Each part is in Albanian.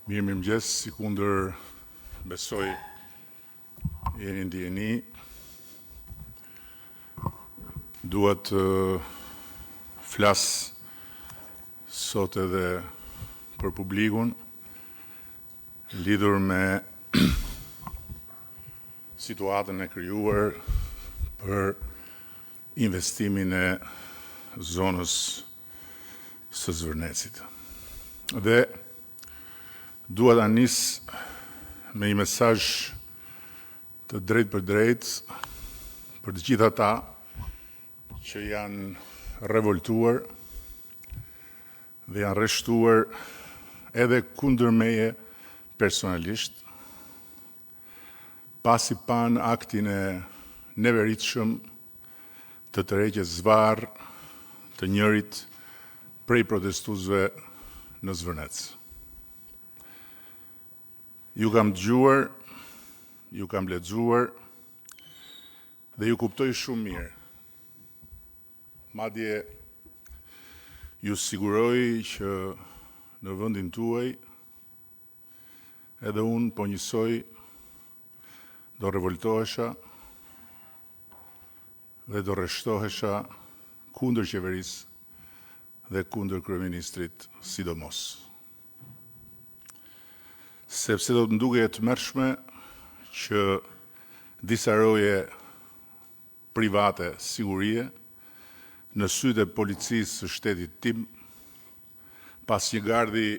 Mirë, mirëmëngjes, sikundër besoj jeni në dijeni, dua të flas sot edhe për publikun, lidhur me situatën e krijuar për investimin e zonës së Zvërnecit. Dhe dua ta nis me një mesazh të drejtpërdrejtë për të gjithë ata që janë revoltuar dhe janë rreshtuar edhe kundër meje personalisht, pasi panë aktin e neveritshëm të tërheqjes zvarrë të njërit prej protestuesve në Zvërnec. Ju kam dëgjuar, ju kam lexuar dhe ju kuptoj shumë mirë. Madje ju siguroj që në vendin tuaj edhe unë po njësoj do revoltohesha dhe do rreshtohesha kundër qeverisë dhe kundër kryeministrit sidomos. Sepse do të më dukej e tmerrshme që disa roje private sigurie në sytë e policisë së shtetit tim, pas një gardhi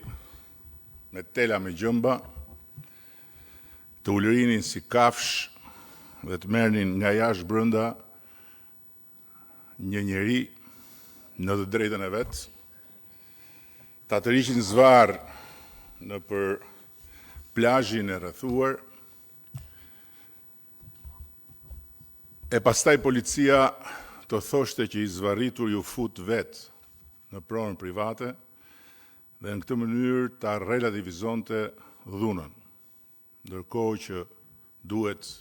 me tela me gjemba, të ulërinin si kafshë dhe të merrnin nga jashtë brenda një njeri në të drejtën e vet, ta tërhiqnin zvarrë nëpër plazhin e rrethuar, e pastaj policia të thoshte që i zvarritur iu fut vetë në pronën private dhe në këtë mënyrë ta relativizonte dhunën, ndërkohë që duhet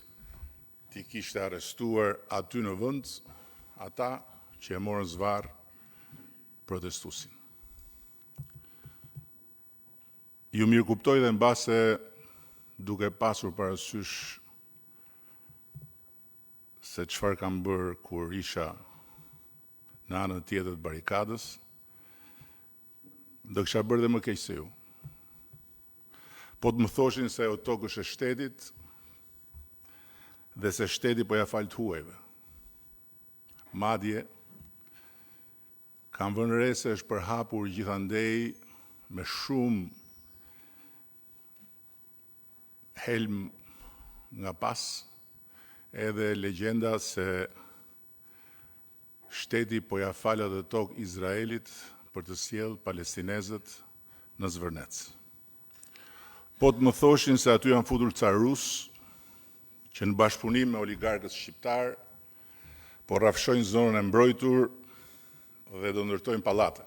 t'i kishte arrestuar aty në vend ata që e morën zvarrë protestuesin. Ju mirëkuptoj dhe mbase duke pasur parasysh se çfarë kam bërë kur isha në anën tjetër të barikadës, do kisha bërë dhe më keq se ju. Po të më thoshin se ajo tokë është e shtetit dhe se shteti po ja fal të huajve. Madje, kam vënë re se është përhapur gjithandej me shumë helm nga pas, edhe legjenda se shteti po ja fal atë tokë Izraelit për të sjellë palestinezët në Zvërnec. Po të më thoshin se aty janë futur ca rusë që në bashkëpunim me oligarkët shqiptarë po rrafshojnë zonën e mbrojtur dhe do ndërtojnë pallate.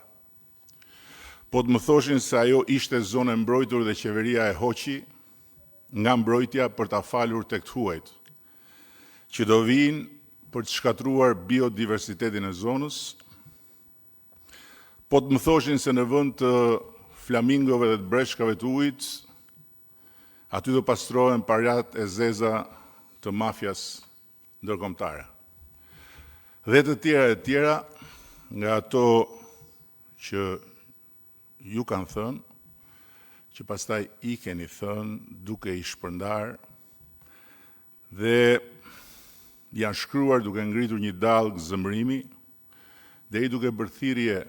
Po të më thoshin se ajo ishte zonë e mbrojtur dhe qeveria e hoqi nga mbrojtja për ta falur tek të huajt, që do vijnë për të shkatërruar biodiversitetin e zonës. Po të më thoshin se në vend të flamingove dhe të breshkave të ujit, aty do pastrohen parat e zeza të mafias ndërkombëtare. Dhe të tjera e tjera nga ato që ju kanë thënë, që pastaj i keni thënë duke i shpërndarë dhe janë shkruar duke ngritur një dallgë zemërimi, deri duke bërë thirrje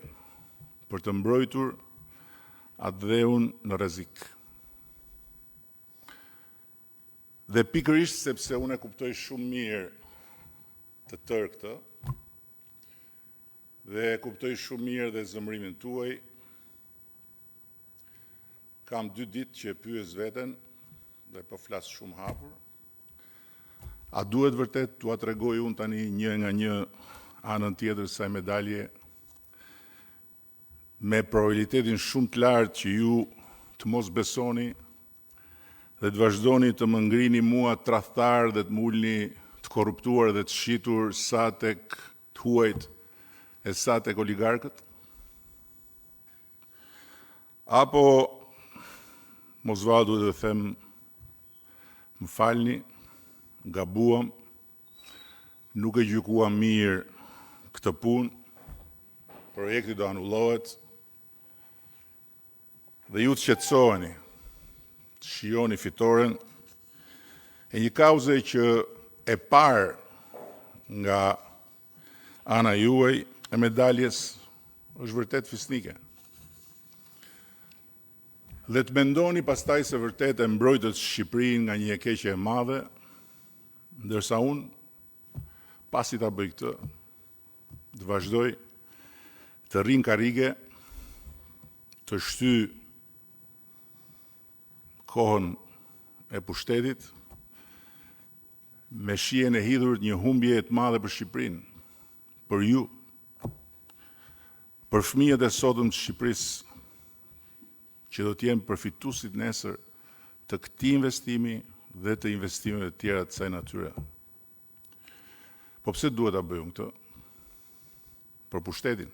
për të mbrojtur atdheun në rrezik. Dhe pikërisht sepse unë e kuptoj shumë mirë të tërë këtë, dhe e kuptoj shumë mirë dhe zemërimin tuaj, kam 2 ditë që e pyes veten dhe po flas shumë hapur, a duhet vërtet t'ua tregoj unë tani një nga një anën tjetër të kësaj medalje, me probabilitetin shumë të lartë që ju të mos besoni dhe të vazhdoni të më ngrini mua tradhtar dhe të më ulni të korruptuar dhe të shitur sa tek të huajt e sa tek oligarkët? Apo. Mos vallë duhet t'ju them, më falni, gabuam, nuk e gjykuam mirë këtë punë, projekti do anullohet, dhe ju të qetësoheni, të shijoni fitoren e një kauze që e parë nga ana juaj e medaljes është vërtet fisnike. Dhe të mendoni pastaj se vërtet e mbrojtët Shqipërinë nga një e keqe e madhe, ndërsa unë, pasi ta bëj këtë, të vazhdoj të rri në karrige, të shtyj kohën e pushtetit, me shijen e hidhur të një humbjeje të madhe për Shqipërinë, për ju, për fëmijët e sotëm të Shqipërisë, që do të jenë përfituesit nesër të këtij investimi dhe të investimeve të tjera të kësaj natyre. Po pse duhet ta bëj unë këtë? Për pushtetin,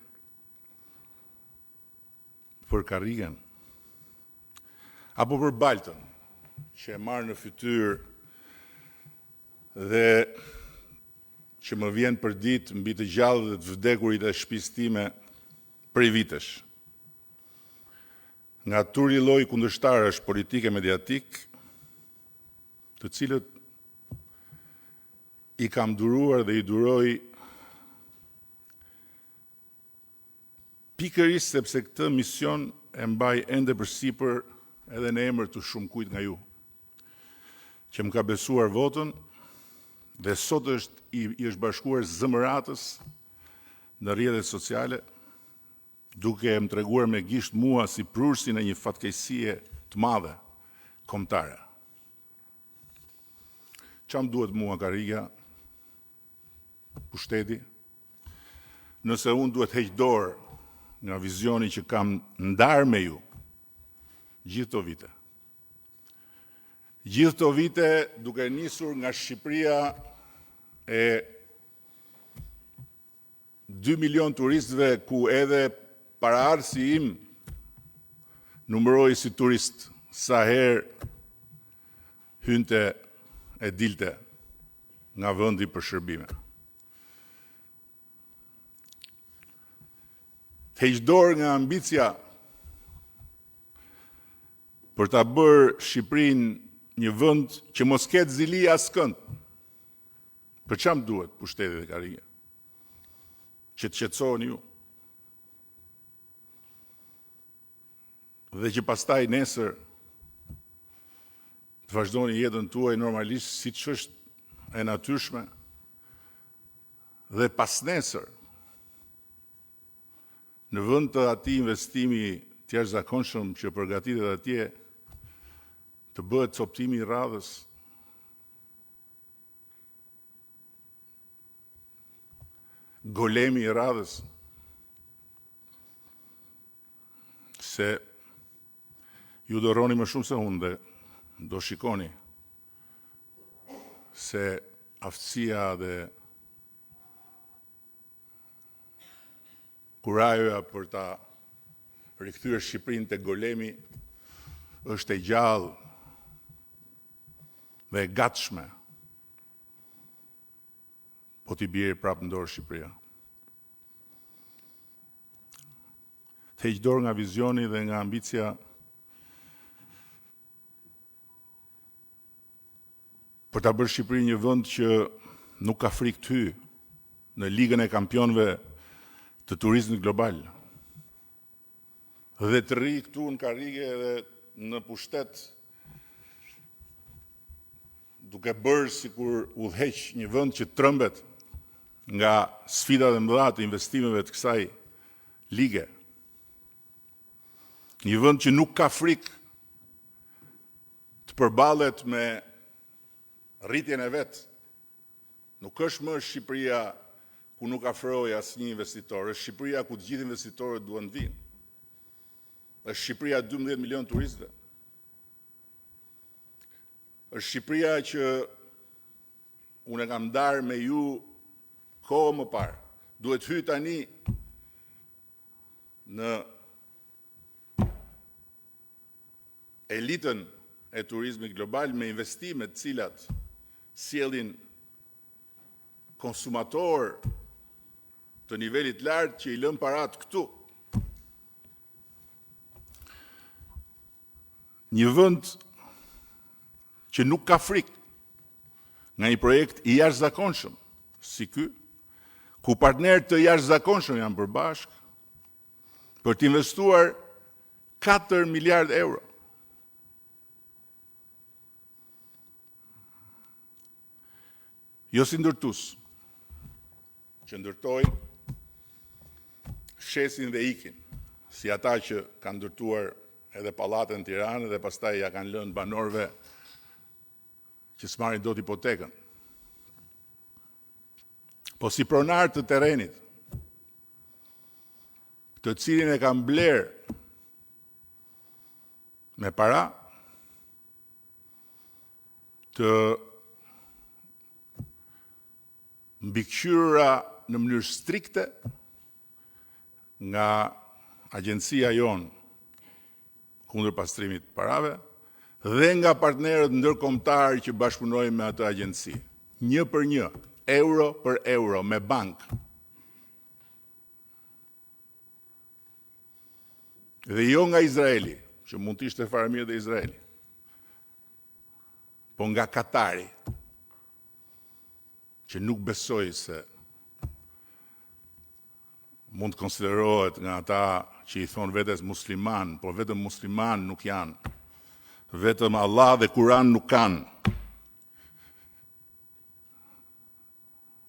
për karrigen, apo për baltën që e marr në fytyrë dhe që më vjen përditë mbi të gjallët dhe të vdekurit e shtëpisë time prej vitesh. Nga turli lloj kundërshtarësh politikë e mediatikë, të cilët i kam duruar dhe i duroj pikërisht sepse këtë mision e mbaj ende përsipër edhe në emër të shumëkujt nga ju, që më ka besuar votën dhe sot është i, i është bashkuar zemëratës në rrjetet sociale, duke më treguar me gisht mua si prurësin e një fatkeqësie të madhe kombëtare. Ça më duhet mua karrigia, pushteti, nëse unë duhet heq dorë nga vizioni që kam ndarë me ju gjithë këto vite. Gjithë këto vite duke nisur nga Shqipëria e 2 milion turistëve ku edhe paraardhësi im numëroi si turist sa herë hynte e dilte nga vendi për shërbime. Të heq dorë nga ambicia për ta bërë Shqipërinë një vend që mos ketë zili askënd. Për ça më duhet pushteti dhe karrigia? Që të qetësoheni ju. Dhe që pastaj nesër të vazhdoni jetën tuaj normalisht siç është e natyrshme dhe pasnesër në vend të atij investimi të jashtëzakonshëm që përgatitet atje të bëhet copëtimi i radhës golemi i radhës se ju do rroni më shumë se unë dhe do shikoni se aftësia dhe kurajoja për ta rikthyer Shqipërinë te golemi është e gjallë dhe e gatshme po t'i bjerë prapë në dorë Shqipëria. Të heq dorë nga vizioni dhe nga ambicia për ta bërë Shqipërinë një vend që nuk ka frikë të hyjë në Ligën e Kampionëve të turizmit global. Dhe të rri këtu në karrige dhe në pushtet duke bërë sikur udhëheq një vend që trembet nga sfidat e mëdha të investimeve të kësaj lige. Një vend që nuk ka frikë të përballet me rritjen e vet. Nuk është më Shqipëria ku nuk afrohej asnjë investitor, është Shqipëria ku të gjithë investitorët duan të vinë. Është Shqipëria 12 milion turistëve. Është Shqipëria që unë e kam ndarë me ju kohë më parë. Duhet hyj tani në. elitën e turizmit global me investime të cilat sjellin konsumatorë të nivelit të lartë që i lënë paratë këtu. Një vend që nuk ka frikë nga një projekt i jashtëzakonshëm si ky, ku partnerë të jashtëzakonshëm janë bërë bashkë për të investuar 4 miliardë euro. Jo si ndërtues që ndërtojnë, shesin dhe ikin, si ata që kanë ndërtuar edhe pallate në Tiranë dhe pastaj ia kanë lënë banorëve që s'marrin dot hipotekën, po si pronarë të terrenit, të cilin e kanë blerë me para të mbikëqyrura në mënyrë strikte nga agjencia jonë kundër pastrimit të parave dhe nga partnerët ndërkombëtarë që bashkëpunojnë me atë agjenci. Një për një, euro për euro, me bankë. Dhe jo nga Izraeli, që mund të ishte fare mirë dhe Izraeli, po nga Katari, që nuk besoj se mund të konsiderohet nga ata që i thonë vetes muslimanë, por vetëm muslimanë nuk janë, vetëm Allah dhe Kuran nuk kanë,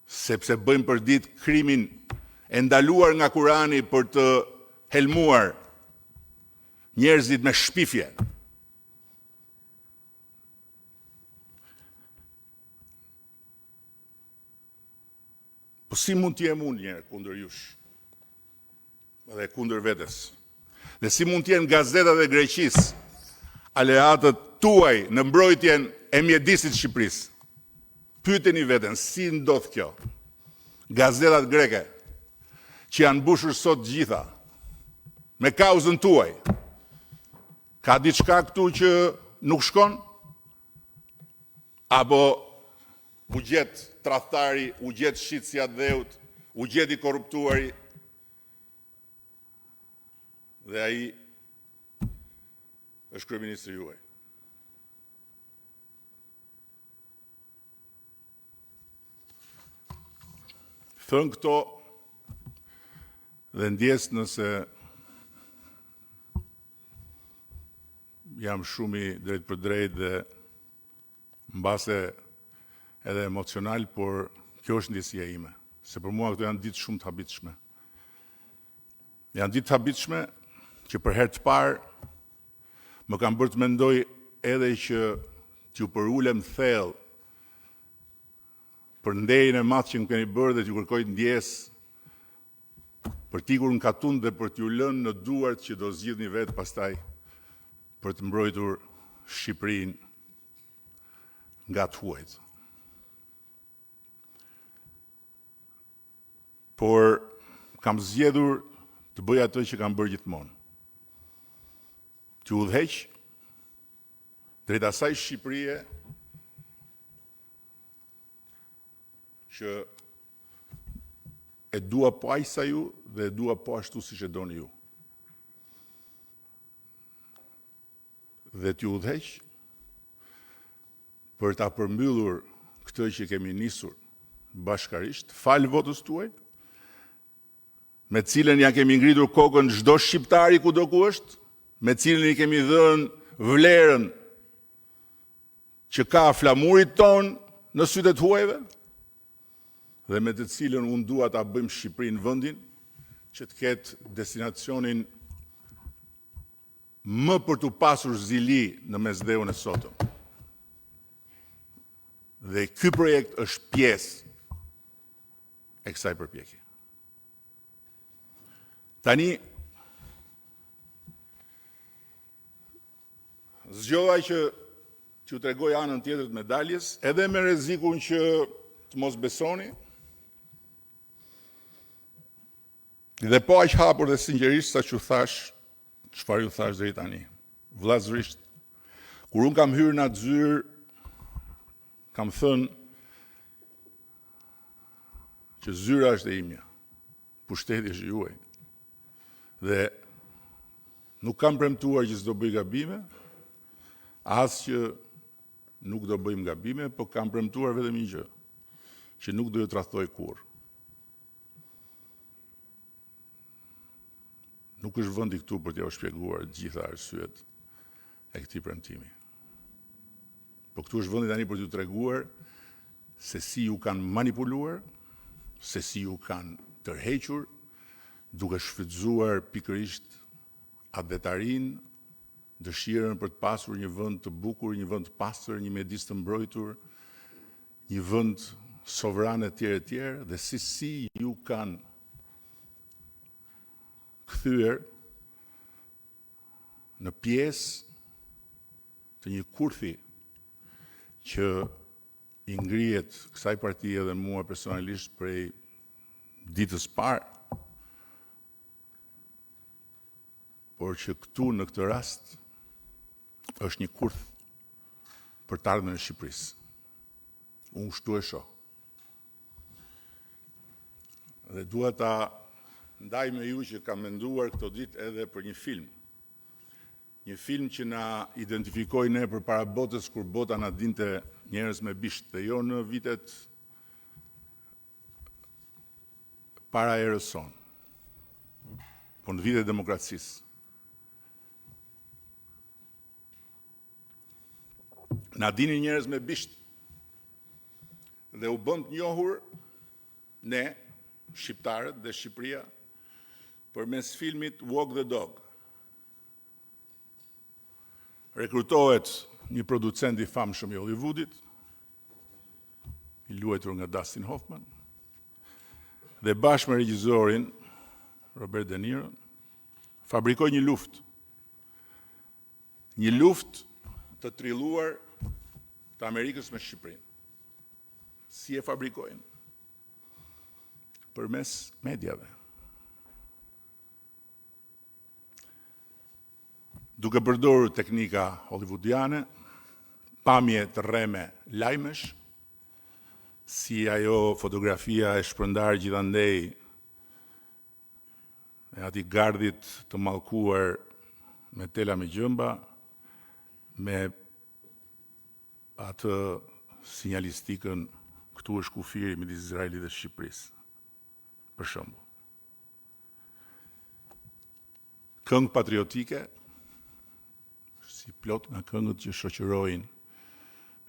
sepse bëjnë përditë krimin e ndaluar nga Kurani për të helmuar njerëzit me shpifje. Po si mund të jem unë njëherë kundër jush dhe kundër vetes? Dhe si mund të jenë gazetat e Greqisë aleatët tuaj në mbrojtjen e mjedisit të Shqipërisë? Pyeteni veten si ndodh kjo? Gazetat greke që janë mbushur sot të gjitha me kauzën tuaj. Ka diçka këtu që nuk shkon? Apo u gjet tradhtari, u gjet shitësi i atdheut, u gjet i korruptuari dhe ai është kryeministri juaj. Thënë këto dhe ndjesë nëse jam shumë i drejtpërdrejtë dhe mbase edhe emocional, por kjo është ndjesia ime, se për mua këto janë ditë shumë të habitshme. Janë ditë të habitshme që për herë të parë më kanë bërë të mendoj edhe që t'ju përulem thellë për nderin e madh që më keni bërë dhe t'ju kërkoj ndjesë për t'ikur në katund dhe për t'ju lënë në duart që do zgjidhni vetë pastaj për të mbrojtur Shqipërinë nga të huajt. Por kam zgjedhur të bëj atë që kam bërë gjithmonë. T'ju udhëheq drejt asaj Shqipërie që e dua po aq sa ju dhe e dua po ashtu siç e doni ju. Dhe t'ju udhëheq për ta përmbyllur këtë që kemi nisur bashkarisht, falë votës tuaj, me të cilën ia kemi ngritur kokën çdo shqiptari kudo ku është, me të cilën i kemi dhënë vlerën që ka flamuri tonë në sytë e të huajve, dhe me të cilën unë dua ta bëjmë Shqipërinë vendin që të ketë destinacionin më për t'u pasur zili në Mesdheun e sotëm. Dhe ky projekt është pjesë e kësaj përpjekje. Tani zgjodha që t'ju tregoj anën tjetër të medaljes, edhe me rrezikun që të mos besoni, dhe po aq hapur dhe sinqerisht sa ç'ju thashë, çfarë ju thashë deri tani. Vëllazërisht. Kur unë kam hyrë në atë zyrë, kam thënë që zyra është e imja, pushteti është i juaj. Dhe nuk kam premtuar që s'do bëj gabime, as që nuk do bëjmë gabime, po kam premtuar vetëm një gjë, që nuk do ju tradhtoj kurrë. Nuk është vendi këtu për t'jua shpjeguar të gjitha arsyet e këtij premtimi. Po këtu është vendi tani për t'ju treguar se si ju kanë manipuluar, se si ju kanë tërhequr, duke shfrytëzuar pikërisht atdhetarinë, dëshirën për të pasur një vend të bukur, një vend të pastër, një mjedis të mbrojtur, një vend sovran e tjerë e tjerë, dhe se si ju kanë kthyer në pjesë të një kurthi që i ngrihet kësaj partie dhe mua personalisht prej ditës parë, por që këtu në këtë rast është një kurth për të ardhmen e Shqipërisë. Unë kështu e shoh. Dhe dua ta ndaj me ju që kam menduar këto ditë edhe për një film. Një film që na identifikoi ne përpara botës kur bota na dinte njerëz me bisht dhe jo në vitet para erës sonë, po në vitet e demokracisë. Na dinin njerëz me bisht dhe u bëmë të njohur ne, shqiptarët dhe Shqipëria, përmes filmit Walk the Dog. Rekrutohet një producent i famshëm i Hollywoodit, i luajtur nga Dustin Hoffman, dhe bashkë me regjisorin Robert De Niro, fabrikoi një luftë. Një luftë të trilluar të Amerikës me Shqipërinë. Si e fabrikojnë? Përmes mediave. Duke përdorur teknika hollywoodiane, pamje të rreme lajmesh, si ajo fotografia e shpërndarë gjithandej e atij gardhit të mallkuar me tela me gjemba, me atë sinjalistikën këtu është kufiri midis Izraelit dhe Shqipërisë, për shembull. Këngë patriotike, si plot nga këngët që shoqërojnë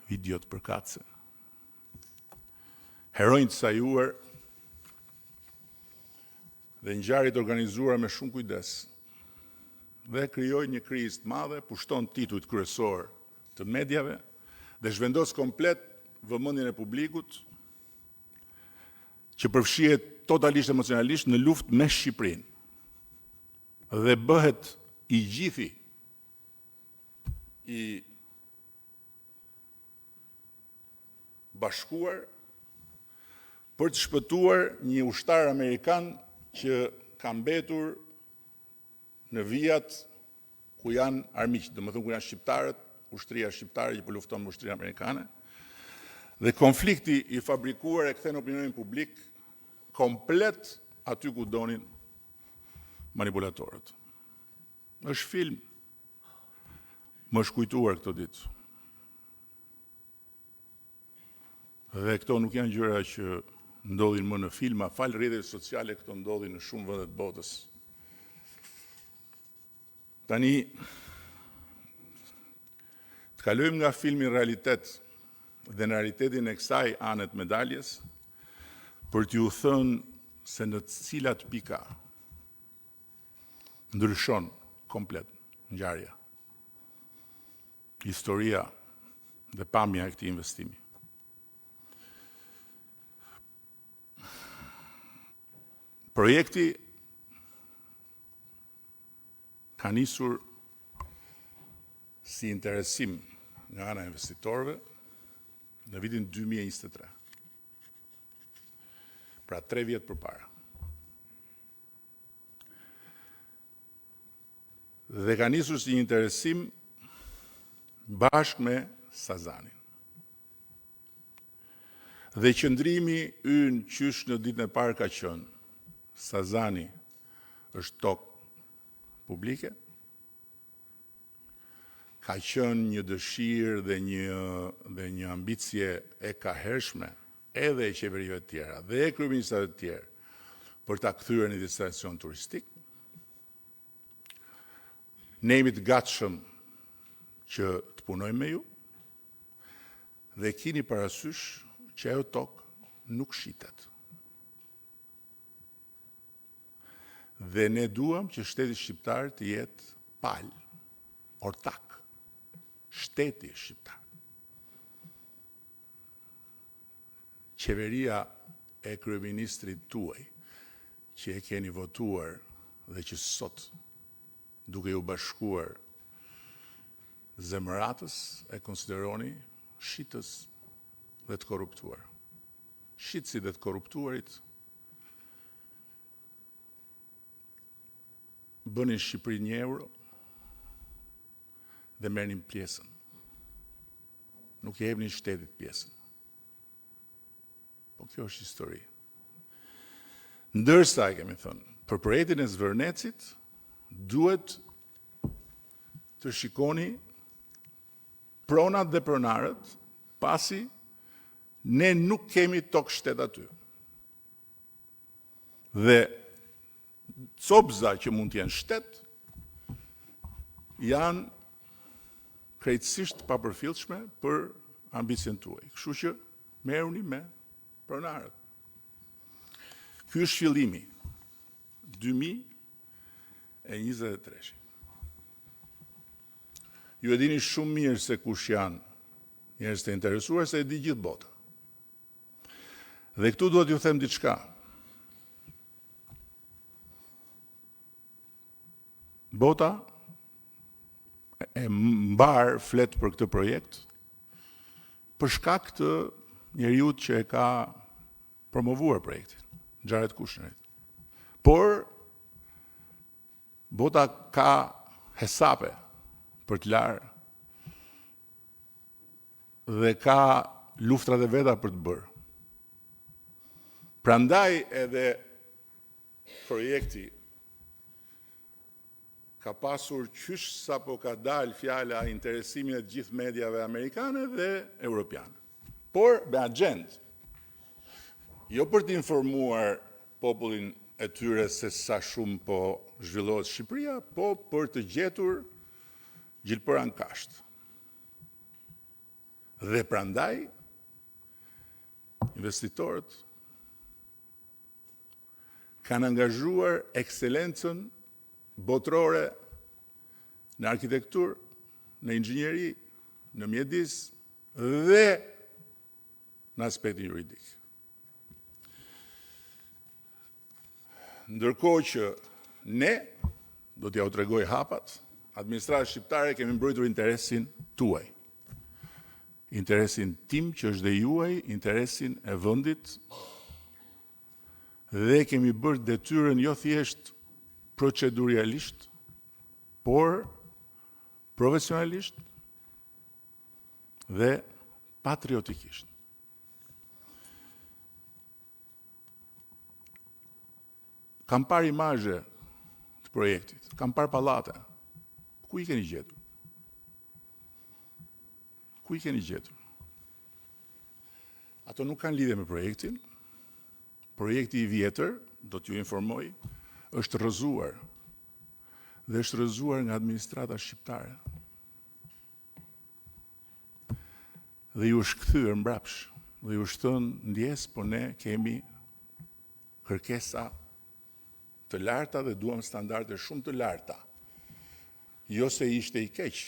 videot përkatëse. Heronj të sajuar dhe ngjarje të organizuara me shumë kujdes dhe krijojnë një krizë të madhe, pushton titujt kryesorë të mediave dhe zhvendos komplet vëmendjen e publikut që përfshihet totalisht emocionalisht në luftë me Shqipërinë. Dhe bëhet i gjithi i bashkuar për të shpëtuar një ushtar amerikan që ka mbetur në vijat ku janë armiqtë, domethënë ku janë shqiptarët, ushtria shqiptare që po lufton me ushtrinë amerikane. Dhe konflikti i fabrikuar e kthen opinionin publik komplet aty ku donin manipulatorët. Është film. Më është kujtuar këto ditë. Dhe këto nuk janë gjëra që ndodhin më në filma, falë rrjeteve sociale këto ndodhin në shumë vende të botës. Tani të kalojmë nga filmi në realitet dhe në realitetin e kësaj ane të medaljes për t'ju thënë se në cilat pika ndryshon komplet ngjarja, historia dhe pamja e këtij investimi. Projekti ka nisur si interesim nga ana e investitorëve në vitin 2023. Pra 3 vjet përpara. Dhe ka nisur si një interesim Bashkë me Sazanin. Dhe qëndrimi ynë qysh në ditën e parë ka qenë, Sazani është tokë publike, ka qenë një dëshirë dhe një dhe një ambicie e kahershme edhe e qeverive të tjera dhe e kryeministrave të tjerë për ta kthyer në destinacion turistik. Ne jemi të gatshëm që të punojmë me ju dhe kini parasysh që ajo tokë nuk shitet. Dhe ne duam që shteti shqiptar të jetë palë, ortak, shteti shqiptar. Qeveria e kryeministrit tuaj, që e keni votuar dhe që sot, duke ju bashkuar zemëratës, e konsideroni shitës dhe të korruptuar. Shitësit dhe të korruptuarit bënin Shqipërinë 1 euro dhe merrnin pjesën. Nuk i jepnin shtetit pjesën. Po kjo është histori. Ndërsa e kemi thënë, për projektin e Zvërnecit duhet të shikoni pronat dhe pronarët, pasi ne nuk kemi tokë shtet aty. Dhe copëza që mund të jenë shtet, janë krejtësisht të papërfillshme për ambicien tuaj. Kështu që merruni me pronarët. Ky është fillimi 2023. Ju e dini shumë mirë se kush janë njerëz të interesuar, se e di gjithë bota. Dhe këtu dua t'ju them diçka. Bota e mbarë flet për këtë projekt, për shkak të njeriut që e ka promovuar projektin, Jared Kushnerit. Por, bota ka hesape për të larë dhe ka luftrat e veta për të bërë. Prandaj edhe projekti ka pasur qysh sapo ka dalë fjala interesimin e të gjithë mediave amerikane dhe europiane. Por me axhendë. Jo për të informuar popullin e tyre se sa shumë po zhvillohet Shqipëria, po për të gjetur gjilpëra në kashtë. Dhe prandaj investitorët kanë angazhuar ekselencën botërore në arkitekturë, në inxhinieri, në mjedis dhe në aspektin juridik. Ndërkohë që ne, do t'jua tregoj hapat, administrata shqiptare kemi mbrojtur interesin tuaj. Interesin tim që është dhe juaj, interesin e vendit dhe kemi bërë detyrën jo thjesht procedurialisht, por profesionalisht dhe patriotikisht. Kam parë imazhe të projektit, kam parë pallate. Ku i keni gjetur? Ku i keni gjetur? Ato nuk kanë lidhje me projektin. Projekti i vjetër, do t'ju informoj, është rrëzuar dhe është rrëzuar nga administrata shqiptare. Dhe ju është kthyer mbrapsh dhe ju është thënë ndjesë, po ne kemi kërkesa të larta dhe duam standarde shumë të larta. Jo se ishte i keq,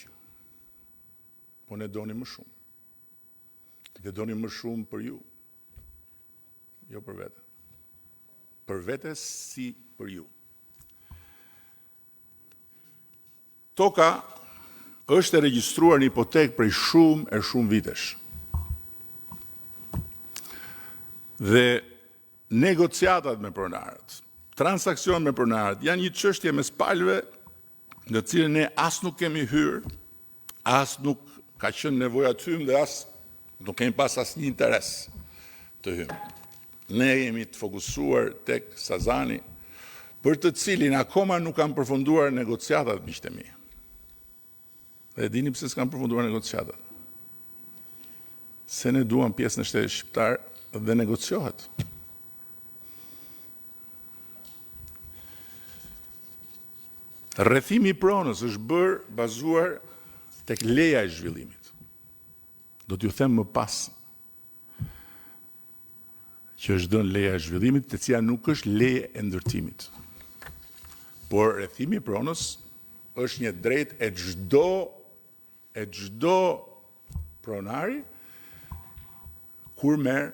po ne donim më shumë. Dhe donim më shumë për ju, jo për vete. Për vete si për ju. Toka është e regjistruar në hipotekë prej shumë e shumë vitesh. Dhe negociatat me pronarët, transaksionet me pronarët janë një çështje mes palëve në të cilën ne as nuk kemi hyrë, as nuk ka qenë nevoja të hyjmë dhe as nuk kemi pas asnjë interes të hyjmë. Ne jemi të fokusuar tek Sazani, për të cilin akoma nuk kanë përfunduar negociatat, miqtë e mi. Dhe e dini pse s'kanë përfunduar negociatat? Se ne duam pjesën e shtetit shqiptar dhe negociohet. Rrethimi i pronës është bërë bazuar tek leja e zhvillimit. Do t'ju them më pas që është dhënë leja e zhvillimit, e cila nuk është leje e ndërtimit. Por rrethimi i pronës është një drejtë e çdo e çdo pronari kur merr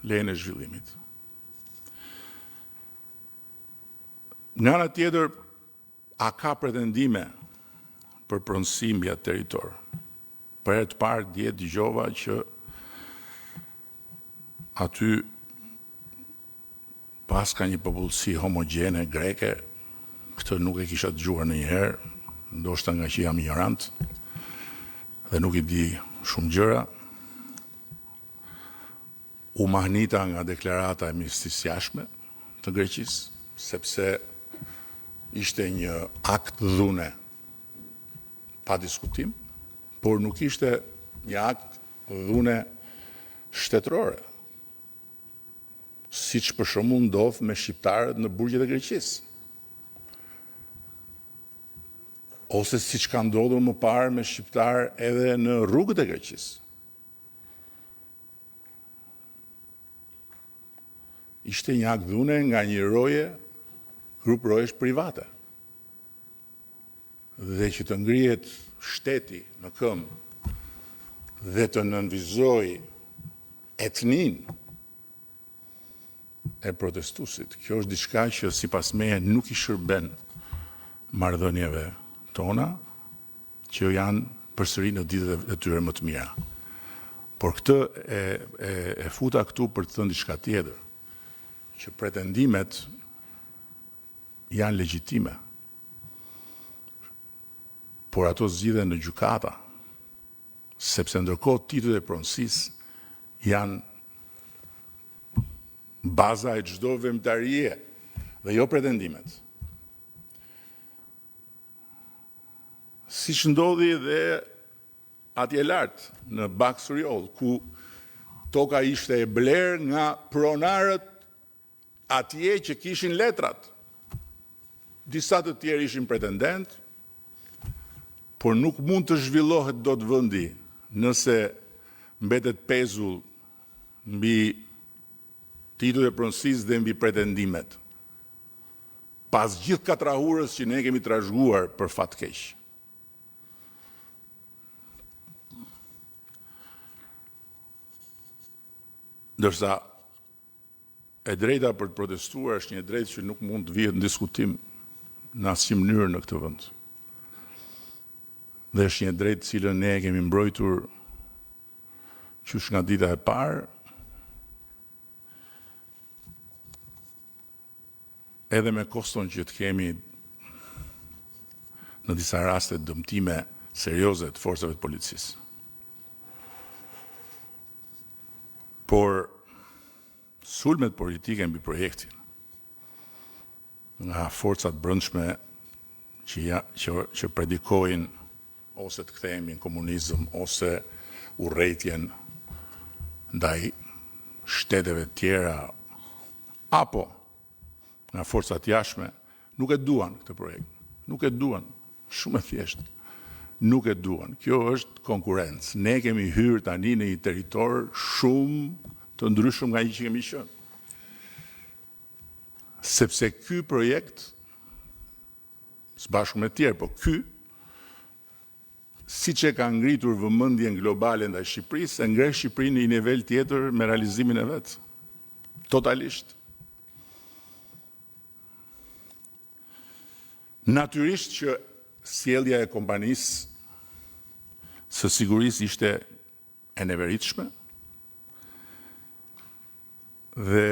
lejen e zhvillimit. Nga ana tjetër, a ka pretendime për pronësi mbi atë territor? Për herë të parë dje dëgjova që aty paska një popullsi homogjene greke, këtë nuk e kisha dëgjuar ndonjëherë, ndoshta nga që jam ignorant dhe nuk i di shumë gjëra. U mahnita nga deklarata e Ministrisë së Jashtme të Greqisë, sepse ishte një akt dhune pa diskutim, por nuk ishte një akt dhune shtetërore, siç për shembull ndodh me shqiptarët në burgjet e Greqisë. Ose siç ka ndodhur më parë me shqiptarë edhe në rrugët e Greqisë. Ishte një akt dhune nga një roje, grup rojesh private. Dhe që të ngrihet shteti në këmbë dhe të nënvizojë etninë e protestuesit. Kjo është diçka që sipas meje nuk i shërben marrëdhënieve tona, që janë përsëri në ditët e tyre më të mira. Por këtë e, e, e futa këtu për të thënë diçka tjetër, që pretendimet janë legjitime, por ato zgjidhen në gjykata, sepse ndërkohë titujt e pronësisë janë baza e çdo veprimtarie dhe jo pretendimet. Siç ndodhi dhe atje lart, në Baks Rrjoll, ku toka ishte e blerë nga pronarët atje që kishin letrat. Disa të tjerë ishin pretendentë, por nuk mund të zhvillohet dot vendi nëse mbetet pezull mbi titujt e pronësisë dhe mbi pretendimet. Pas gjithë katrahurës që ne kemi trashëguar për fat keq. Ndërsa e drejta për të protestuar është një e drejtë që nuk mund të vihet në diskutim në asnjë mënyrë në këtë vend. Dhe është një e drejtë të cilën ne e kemi mbrojtur qysh nga dita e parë, edhe me koston që të kemi në disa raste dëmtime serioze të forcave të policisë. Por sulmet politike mbi projektin nga forcat brendshme që ja, që që predikojnë ose të kthehemi në komunizëm ose urrejtjen ndaj shteteve të tjera apo nga forcat jashtme, nuk e duan këtë projekt. Nuk e duan. Shumë e thjeshtë. Nuk e duan. Kjo është konkurrencë. Ne kemi hyrë tani në një territor shumë të ndryshëm nga ai që kemi qenë. Sepse ky projekt së bashku me të tjerë, po ky siç e ka ngritur vëmendjen globale ndaj Shqipërisë, e ngre Shqipërinë në një nivel tjetër me realizimin e vet. Totalisht. Natyrisht që sjellja e kompanisë së sigurisë ishte e neveritshme dhe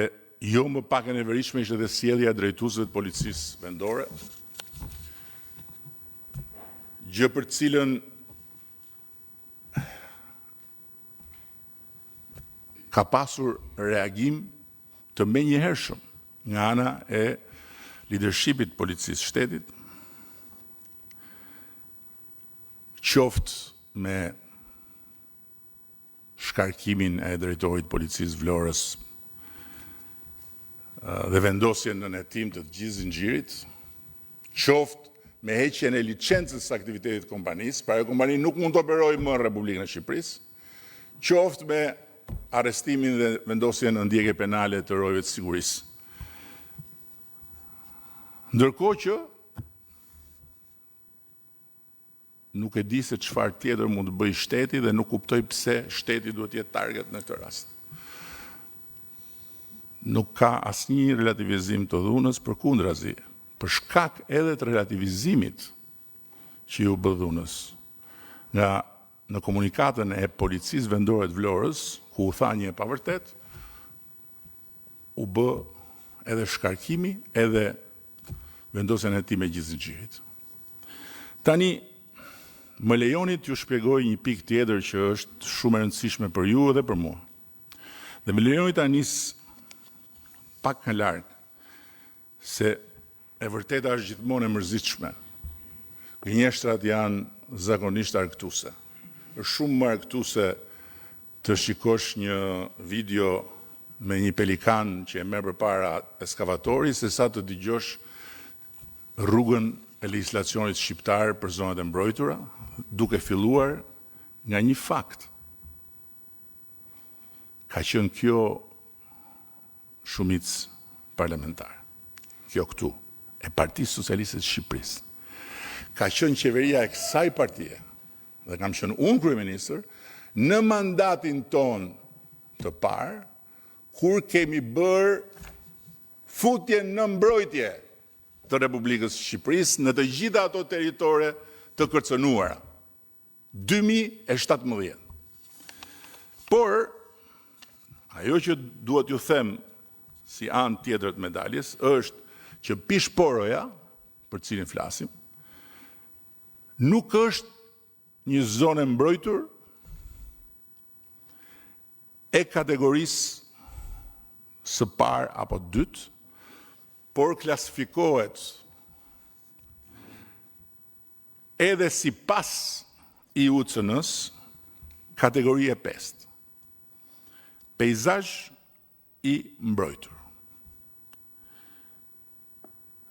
jo më pak e neveritshme ishte edhe sjellja e drejtuesve të policisë vendore, gjë për të cilën Ka pasur reagim të menjëhershëm nga ana e lidershipit të Policisë së Shtetit, qoftë me shkarkimin e drejtorit të Policisë Vlorës dhe vendosjen nën hetim të të gjithë zinxhirit, qoftë me heqjen e licencës së aktivitetit të kompanisë, pra ajo kompani nuk mund të operojë më në Republikën e Shqipërisë, qoftë me arrestimin dhe vendosjen në ndjekje penale të rojeve të sigurisë. Ndërkohë që nuk e di se çfarë tjetër mund të bëjë shteti dhe nuk kuptoj pse shteti duhet të jetë target në këtë rast. Nuk ka asnjë relativizim të dhunës, përkundrazi, për shkak edhe të relativizimit që iu bë dhunës nga në komunikatën e Policisë Vendore të Vlorës, ku u tha një e pavërtetë, u bë edhe shkarkimi edhe vendosja në hetim e gjithë zinxhirit. Tani, më lejoni t'ju shpjegoj një pikë tjetër që është shumë e rëndësishme për ju edhe për mua. Dhe më lejoni ta nis pak nga larg, se e vërteta është gjithmonë e mërzitshme. Gënjeshtrat janë zakonisht argëtuese. Është shumë më argëtuese të shikosh një video me një pelikan që e merr përpara eskavatori, sesa të dëgjosh rrugën e legjislacionit shqiptar për zonat e mbrojtura, duke filluar nga një fakt. Ka qenë kjo shumicë parlamentare, kjo këtu, e Partisë Socialiste të Shqipërisë. Ka qenë qeveria e kësaj partie, dhe kam qenë unë kryeministër, në mandatin tonë të parë, kur kemi bërë futjen në mbrojtje të Republikës së Shqipërisë në të gjitha ato territore të kërcënuara. 2017. Por, ajo që dua t'ju them si anë tjetër të medaljes është që Pish Poroja, për të cilin flasim, nuk është një zonë e mbrojtur e kategorisë së parë apo dytë, por klasifikohet edhe sipas IUCN-s kategori e pestë. Peizazh i mbrojtur.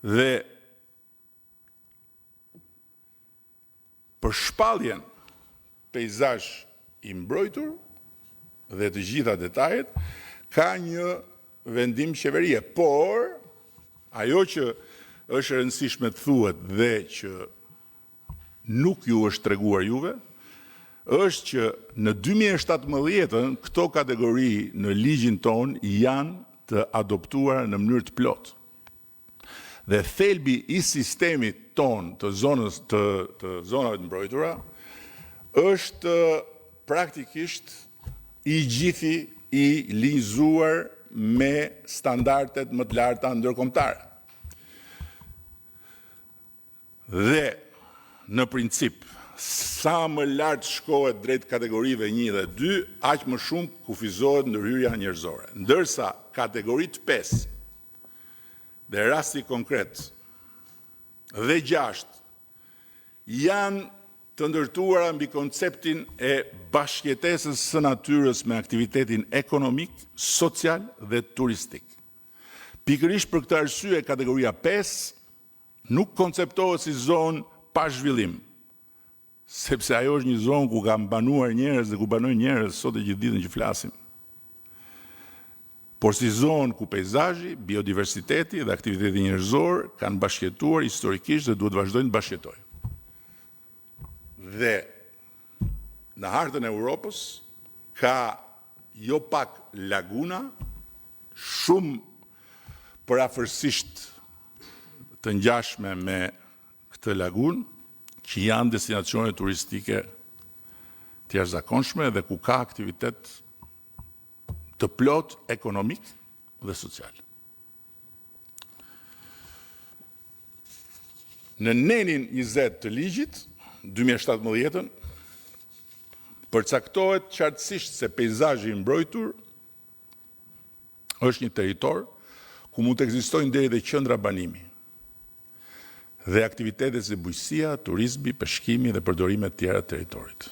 Dhe Për shpalljen peizazh i mbrojtur dhe të gjitha detajet, ka një vendim qeverie, por ajo që është e rëndësishme të thuhet dhe që nuk ju është treguar juve, është që në 2017-ën këto kategori në ligjin tonë janë të adoptuara në mënyrë të plotë. Dhe thelbi i sistemit tonë të zonës të, të zonave të mbrojtura është praktikisht i gjithi i linjëzuar me standardet më të larta ndërkombëtare. Dhe në princip, sa më lart shkohet drejt kategorive 1 dhe 2, aq më shumë kufizohet ndërhyrja njerëzore. Ndërsa kategoritë 5 dhe rasti konkret dhe 6 janë të ndërtuara mbi konceptin e bashkëjetesës së natyrës me aktivitetin ekonomik, social dhe turistik. Pikërisht për këtë arsye kategoria 5 nuk konceptohet si zonë pa zhvillim, sepse ajo është një zonë ku kanë banuar njerëz dhe ku banojnë njerëz sot e gjithë ditën që flasim. Por si zonë ku peizazhi, biodiversiteti dhe aktiviteti njerëzor kanë bashkëjetuar historikisht dhe duhet të vazhdojnë të bashkëjetojnë. Dhe në hartën e Europës ka jo pak laguna, shumë përafërsisht të ngjashme me këtë lagunë, që janë destinacione turistike të jashtëzakonshme dhe ku ka aktivitet të plotë ekonomik dhe social. Në nenin 20 të ligjit 2017 përcaktohet qartësisht se peizazhi i mbrojtur Është një territor ku mund të ekzistojnë deri dhe qendra banimi dhe aktivitete si bujqësia, turizmi, peshkimi dhe përdorime të tjera të territorit.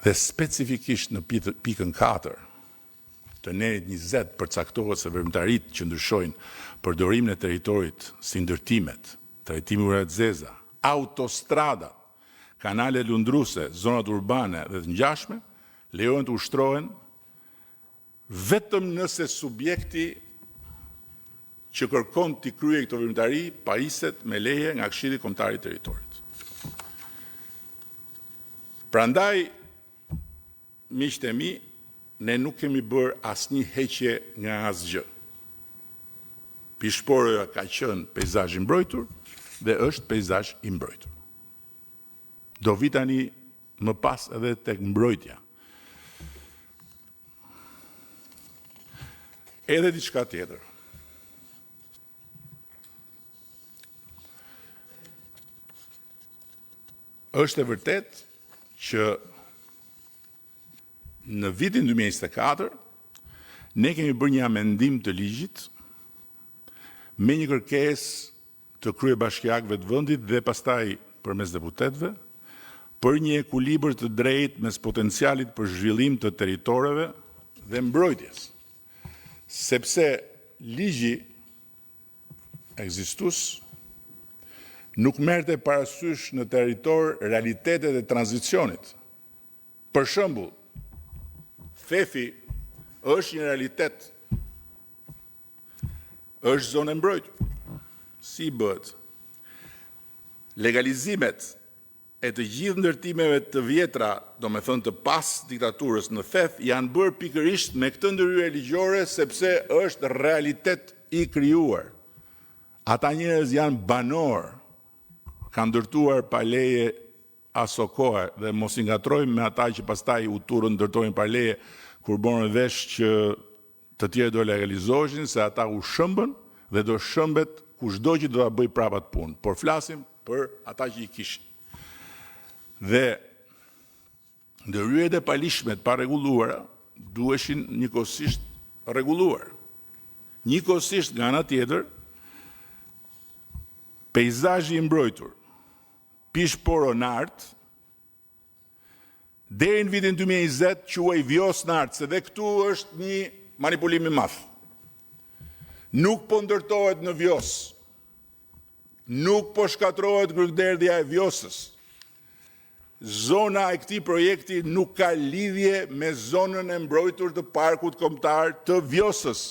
Dhe specifikisht në pikën 4 të nenit 20 përcaktohet se veprimtaritë që ndryshojnë përdorimin e territorit si ndërtimet, trajtimi i ujërave të zeza, autostradat, kanalet lundruese, zonat urbane dhe të ngjashme, lejohen të ushtrohen vetëm nëse subjekti që kërkon t'i kryejë këto veprimtari pajiset me leje nga Këshilli Kombëtar i Territorit. Prandaj, miqtë e mi, ne nuk kemi bërë asnjë heqje nga asgjë. Pishë Poroja ka qenë peizazh i mbrojtur dhe është peizazh i mbrojtur. Do vi tani më pas edhe tek mbrojtja. Edhe diçka tjetër. Është e vërtetë që në vitin 2024 ne kemi bërë një amendim të ligjit me një kërkesë të kryebashkiakëve të vendit dhe pastaj përmes deputetëve për një ekuilibër të drejtë mes potencialit për zhvillim të territoreve dhe mbrojtjes. Sepse ligji ekzistues nuk merrte parasysh në territor realitetet e tranzicionit. Për shembull, Thethi është një realitet, është zonë e mbrojtur. Si bëhet? Legalizimet e të gjithë ndërtimeve të vjetra, domethënë të pas diktaturës në Theth, janë bërë pikërisht me këtë ndërhyrje ligjore sepse është realitet i krijuar. Ata njerëz janë banorë, kanë ndërtuar pa leje aso kohe dhe mos i ngatërrojmë me ata që pastaj u turrën ndërtonin pa leje kur morën vesh që të tjerë do legalizoheshin, se ata u shëmbën dhe do shëmbet kushdo që do ta bëjë prapë atë punë, por flasim për ata që i kishin. Dhe ndërhyrjet e paligjshme të parregulluara duheshin njëkohësisht rregulluar. Njëkohësisht nga ana tjetër, peizazhi i mbrojtur Pishë Poro Nart deri në vitin 2020 quhej Vjosë Nart, se dhe këtu është një manipulim i madh. Nuk po ndërtohet në Vjosë. Nuk po shkatërrohet grykëderdhja e Vjosës. Zona e këtij projekti nuk ka lidhje me zonën e mbrojtur të Parkut Kombëtar të Vjosës.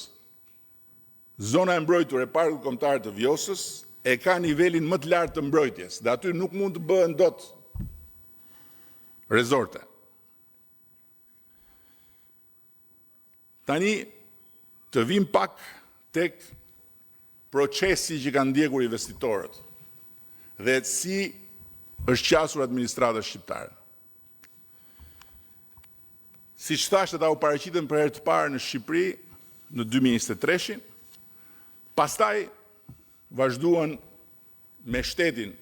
Zona e mbrojtur e Parkut Kombëtar të Vjosës e ka nivelin më të lartë të mbrojtjes dhe aty nuk mund të bëhen dot rezorte. Tani të vim pak tek procesi që kanë ndjekur investitorët dhe si është qasur administrata shqiptare. Siç thashë, ata u paraqitën për herë të parë në Shqipëri në 2023-shin, pastaj vazhduan me shtetin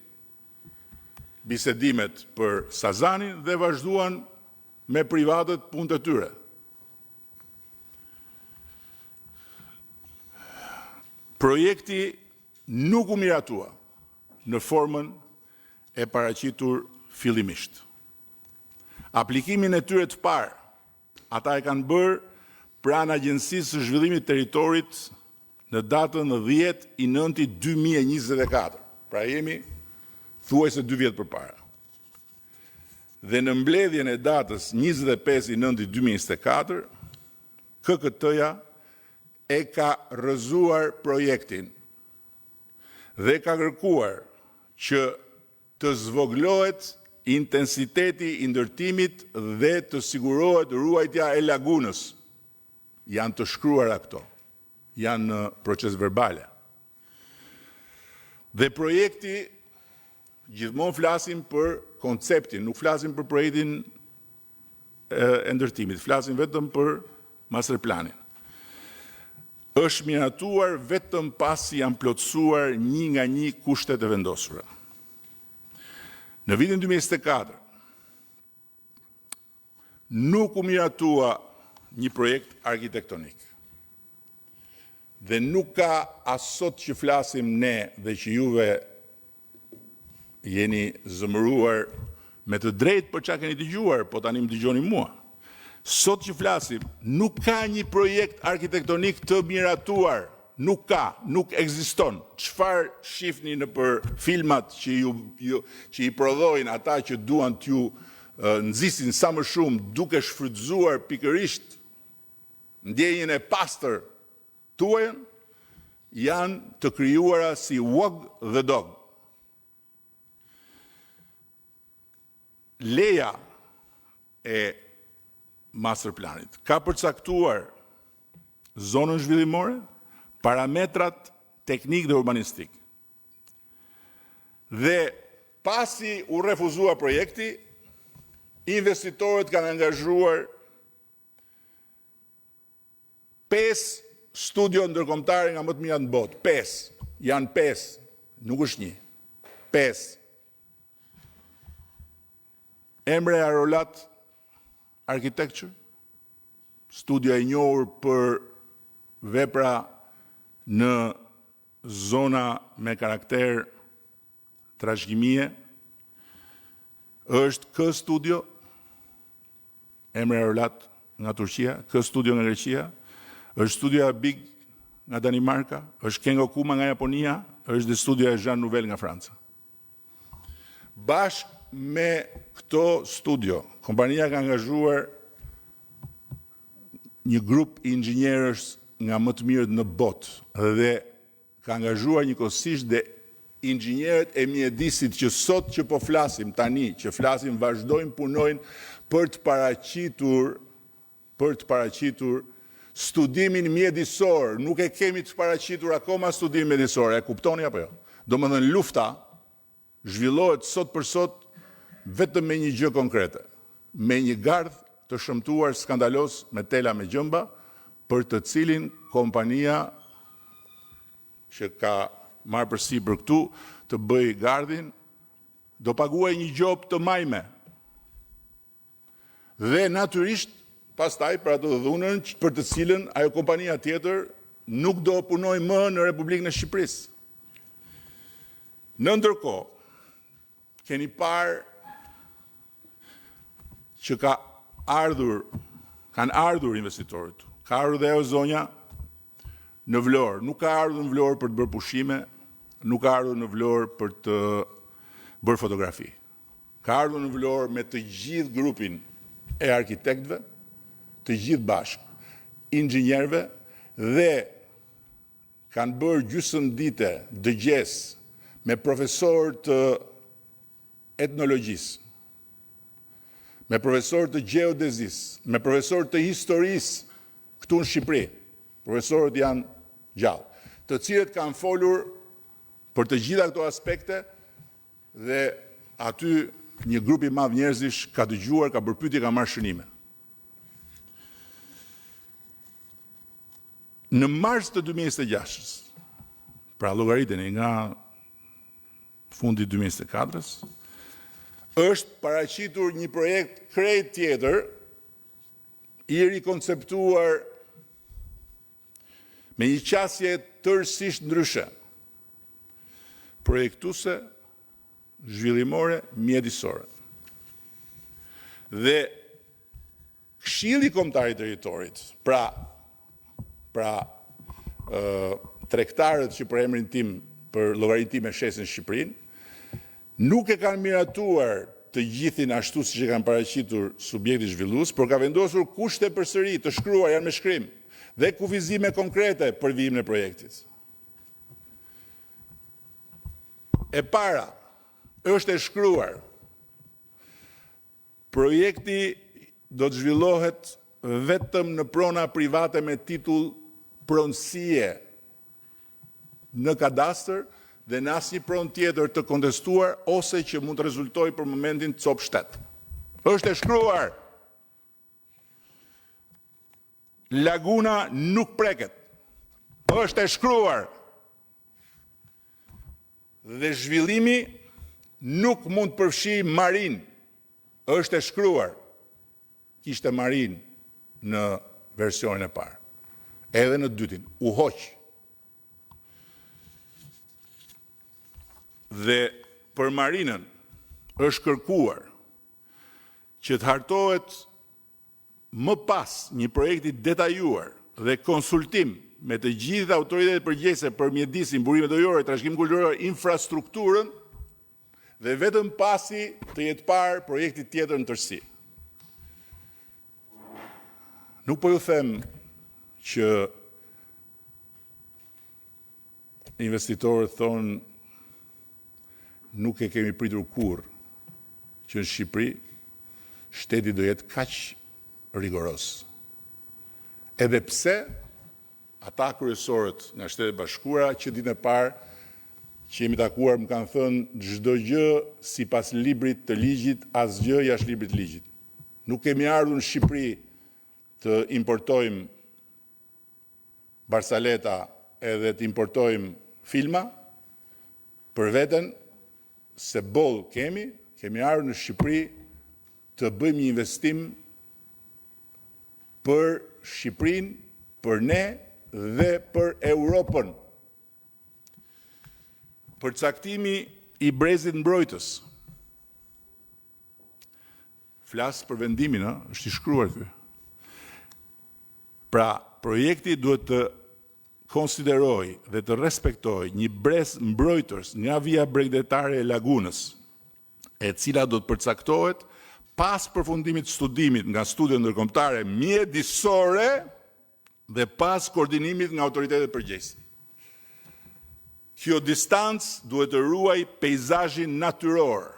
bisedimet për Sazanin dhe vazhduan me privatët punët e tyre. Projekti nuk u miratua në formën e paraqitur fillimisht. Aplikimin e tyre të parë, ata e kanë bërë pranë Agjencisë së Zhvillimit të Territorit në datën 10 i 9 2024. Pra jemi thuajse 2 vjet përpara. Dhe në mbledhjen e datës 25 i 9 2024, KKT-ja e ka rrëzuar projektin dhe ka kërkuar që të zvogëlohet intensiteti i ndërtimit dhe të sigurohet ruajtja e lagunës. Janë të shkruara këto, janë në procesverbale. Dhe projekti, gjithmonë flasim për konceptin, nuk flasim për projektin e ndërtimit, flasim vetëm për master planin. Është miratuar vetëm pasi janë plotësuar një nga një kushtet e vendosura. Në vitin 2024, nuk u miratua një projekt arkitektonik. Dhe nuk ka as sot që flasim ne dhe që juve jeni zemëruar me të drejtë për ça keni dëgjuar, po tani më dëgjoni mua. Sot që flasim, nuk ka një projekt arkitektonik të miratuar. Nuk ka, nuk ekziston. Çfarë shihni nëpër filmat që ju, ju që i prodhojnë ata që duan t'ju nxisin sa më shumë duke shfrytëzuar pikërisht ndjenjën e pastër tuajën, janë të krijuara si wag the dog. Leja e master planit ka përcaktuar zonën zhvillimore, parametrat teknik dhe urbanistik. Dhe pasi u refuzua projekti, investitorët kanë angazhuar 5 studio ndërkombëtare nga më të mirat në botë. 5, janë 5, nuk është një. 5. Emre Arolat Architecture, studio e njohur për vepra në zona me karakter trashëgimie, është K Studio, Emre Arolat nga Turqia, K Studio nga Greqia, është studioja Big nga Danimarka, është Kengo Kuma nga Japonia, është dhe studioja Jean Nouvel nga Franca. Bashkë me këto studio, kompania ka angazhuar një grup inxhinierësh nga më të mirët në botë dhe ka angazhuar njëkohësisht dhe inxhinierët e mjedisit që sot që po flasim tani, që flasim vazhdojnë punojnë për të paraqitur për të paraqitur studimin mjedisor, nuk e kemi të paraqitur akoma studimin mjedisor, e kuptoni apo jo? Domethënë lufta zhvillohet sot për sot vetëm me një gjë konkrete, me një gardh të shëmtuar skandaloz me tela me gjemba, për të cilin kompania që ka marrë përsipër këtu të bëjë gardhin, do paguajë një gjobë të majme. Dhe natyrisht pastaj për atë dhunën për të cilën ajo kompania tjetër nuk do punojë më në Republikën e Shqipërisë. Në ndërkohë, keni parë që ka ardhur, kanë ardhur investitorët. Ka ardhur dhe ajo zonja në Vlorë. Nuk ka ardhur në Vlorë për të bërë pushime, nuk ka ardhur në Vlorë për të bërë fotografi. Ka ardhur në Vlorë me të gjithë grupin e arkitektëve, të gjithë bashkë, inxhinierëve dhe kanë bërë gjysmë dite dëgjesë me profesorë të etnologjisë, me profesorë të gjeodezisë, me profesorë të historisë këtu në Shqipëri. Profesorët janë gjallë, të cilët kanë folur për të gjitha këto aspekte dhe aty një grup i madh njerëzish ka dëgjuar, ka bërë pyetje, ka marrë shënime. Në mars të 2026-s, pra llogariteni nga fundi i 2024-s, është paraqitur një projekt krejt tjetër i rikonceptuar me një qasje tërësisht ndryshe, projektuese, zhvillimore, mjedisore. Dhe Këshilli Kombëtar i Territorit, pra pra ë tregtarët që për emrin tim, për llogarinë time shesin Shqipërinë, nuk e kanë miratuar të gjithin ashtu siç e kanë paraqitur subjekti zhvillues, por ka vendosur kushte përsëri të shkruar, janë me shkrim dhe kufizime konkrete për vijimin e projektit. E para, është e shkruar Projekti do të zhvillohet vetëm në prona private me titull pronësie në kadastër dhe në asnjë pronë tjetër të kontestuar ose që mund të rezultojë për momentin copë shtet. Është e shkruar. Laguna nuk preket. Është e shkruar. Dhe zhvillimi nuk mund të përfshijë marinë. Është e shkruar. Kishte marinë në versionin e parë. Edhe në të dytin, u hoq. Dhe për marinën është kërkuar që të hartohet më pas një projekt i detajuar dhe konsultim me të gjitha autoritetet përgjegjëse për mjedisin, burimet ujore, trashëgiminë kulturore, infrastrukturën dhe vetëm pasi të jetë parë projekti tjetër në tërësi. Nuk po ju them që investitorët thonë nuk e kemi pritur kurrë që në Shqipëri shteti do jetë kaq rigoroz. Edhe pse ata kryesorët nga Shtetet e Bashkuara që ditën e parë që jemi takuar më kanë thënë çdo gjë sipas librit të ligjit, asgjë jashtë librit të ligjit. Nuk kemi ardhur në Shqipëri të importojmë barsaleta edhe të importojmë filma për veten, se boll kemi, kemi ardhur në Shqipëri të bëjmë një investim për Shqipërinë, për ne dhe për Europën. Përcaktimi i brezit mbrojtës. Flas për vendimin, ë, është i shkruar ky. Pra, projekti duhet të konsiderojë dhe të respektojë një brez mbrojtës nga vija bregdetare e lagunës, e cila do të përcaktohet pas përfundimit të studimit nga studio ndërkombëtare mjedisore dhe pas koordinimit nga autoritetet përgjegjëse. Kjo distancë duhet të ruajë peizazhin natyror,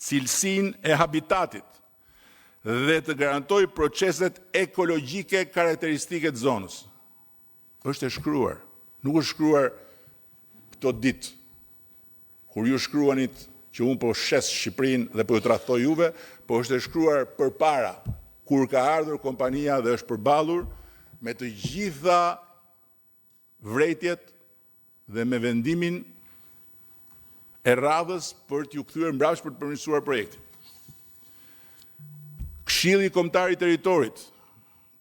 cilësinë e habitatit dhe të garantojë proceset ekologjike karakteristike të zonës. Është e shkruar, nuk është shkruar këto ditë kur ju shkruanit që unë po shes Shqipërinë dhe po ju tradhtoj juve, po është e shkruar përpara, kur ka ardhur kompania dhe është përballur me të gjitha vërejtjet dhe me vendimin e radhës për t'ju kthyer mbrapsht për të përmirësuar projektin. Këshilli Kombëtar i Territorit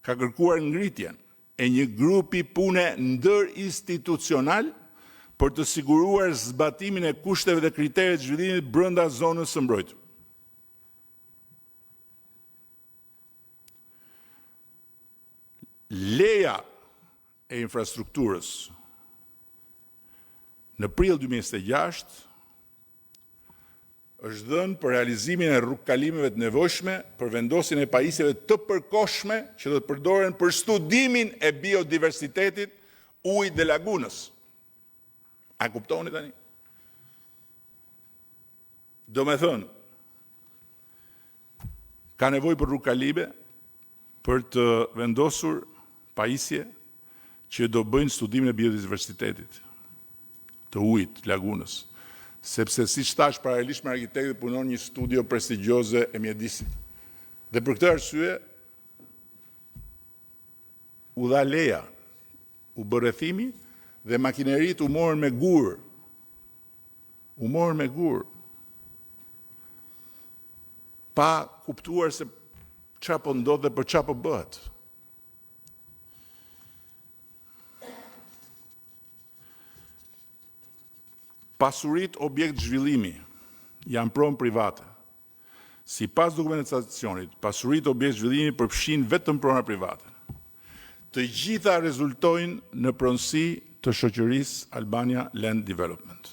ka kërkuar ngritjen e një grupi pune ndërinstitucional për të siguruar zbatimin e kushteve dhe kritereve të zhvillimit brenda zonës së mbrojtur. Leja e infrastrukturës në prill 2026 është dhënë për realizimin e rrugëkalimeve të nevojshme për vendosjen e pajisjeve të përkohshme që do të përdoren për studimin e biodiversitetit, ujit dhe lagunës. A kuptoni tani? Do me thënë, ka nevojë për rrugëkalime për të vendosur pajisje që do bëjnë studimin e biodiversitetit, të ujit, të lagunës, sepse siç thash paralelisht me arkitektët punon një studio prestigjioze e mjedisit. Dhe për këtë arsye u dha leja, u bë rrethimi dhe makineritë u morën me gur. U morën me gur. Pa kuptuar se çfarë po ndodh dhe për çfarë po bëhet. Pasuritë objekt zhvillimi janë pronë private. Sipas dokumentacionit, pasuritë objekt zhvillimi përfshin vetëm prona private. Të gjitha rezultojnë në pronësi të shoqërisë Albania Land Development.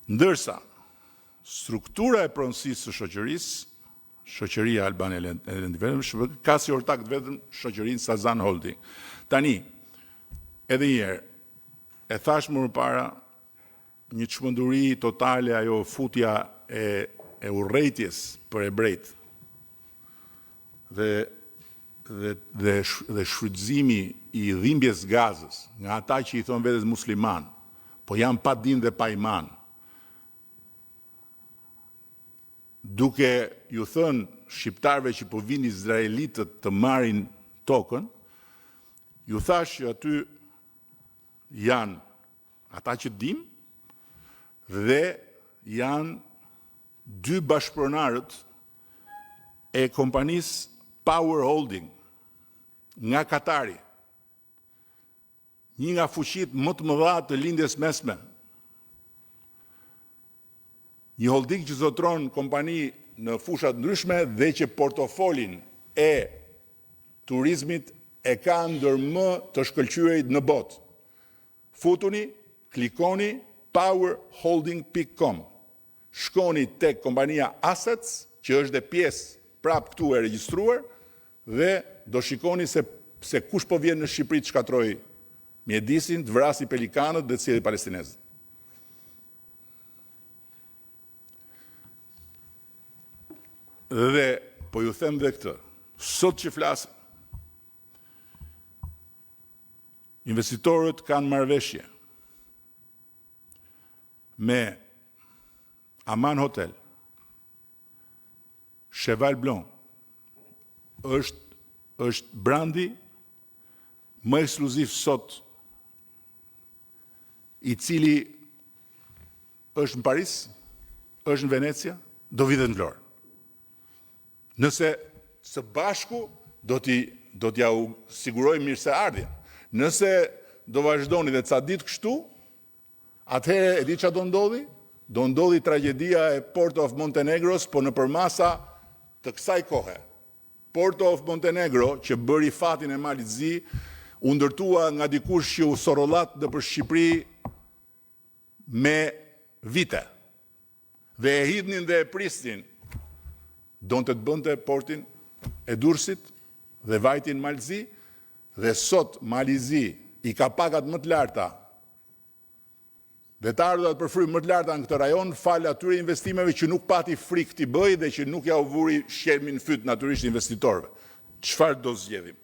Ndërsa, struktura e pronësisë së shoqërisë, shoqëria Albania Land Development, ka si ortak të vetëm shoqërinë Sazan Holding. Tani, edhe një herë, e thash më përpara, një çmenduri totale ajo futja e e urrejtjes për hebrejt dhe dhe dhe dhe shfrytëzimi i dhimbjes Gazës nga ata që i thonë vetes musliman, po janë pa din dhe pa iman. Duke ju thënë shqiptarëve që po vinë izraelitët të marrin tokën, ju thash që aty janë ata që dim dhe janë dy bashkëpronarët e kompanisë. Power Holding nga Katari, një nga fuqitë më të mëdha të Lindjes Mesme, një holding që zotëron kompani në fusha të ndryshme dhe që portofolin e turizmit e ka ndër më të shkëlqyerit në botë. Futuni, klikoni powerholding.com. Shkoni tek kompania Assets, që është dhe pjesë prapë këtu e regjistruar dhe do shikoni se se kush po vjen në Shqipëri të shkatërrojë mjedisin, të vrasi pelikanët dhe të sjellë palestinezët. Dhe po ju them dhe këtë, sot që flasim, investitorët kanë marrëveshje me Aman Hotel, Cheval Blanc, është është brandi më ekskluziv sot i cili është në Paris, është në Venecia, do vijë dhe në Vlorë. Nëse së bashku do t'i do t'ja u sigurojmë mirëseardhjen. Nëse do vazhdoni dhe ca ditë kështu, atëherë e di çfarë do ndodhi? Do ndodhi tragjedia e Port of Montenegros, po në përmasa të kësaj kohe. Port of Montenegro, që bëri fatin e Malit Zi, u ndërtua nga dikush që u sorollat nëpër Shqipëri me vite. Dhe e hidhnin dhe e prisnin. Donte të bënte portin e Durrësit dhe vajti në Mal Zi dhe sot Mali Zi i ka pagat më të larta dhe të ardhurat për frymë më të larta në këtë rajon, falë atyre investimeve që nuk pati frikë t'i bëjë dhe që nuk ja u vuri shqelmin në fyt natyrisht investitorëve. Çfarë do zgjedhim?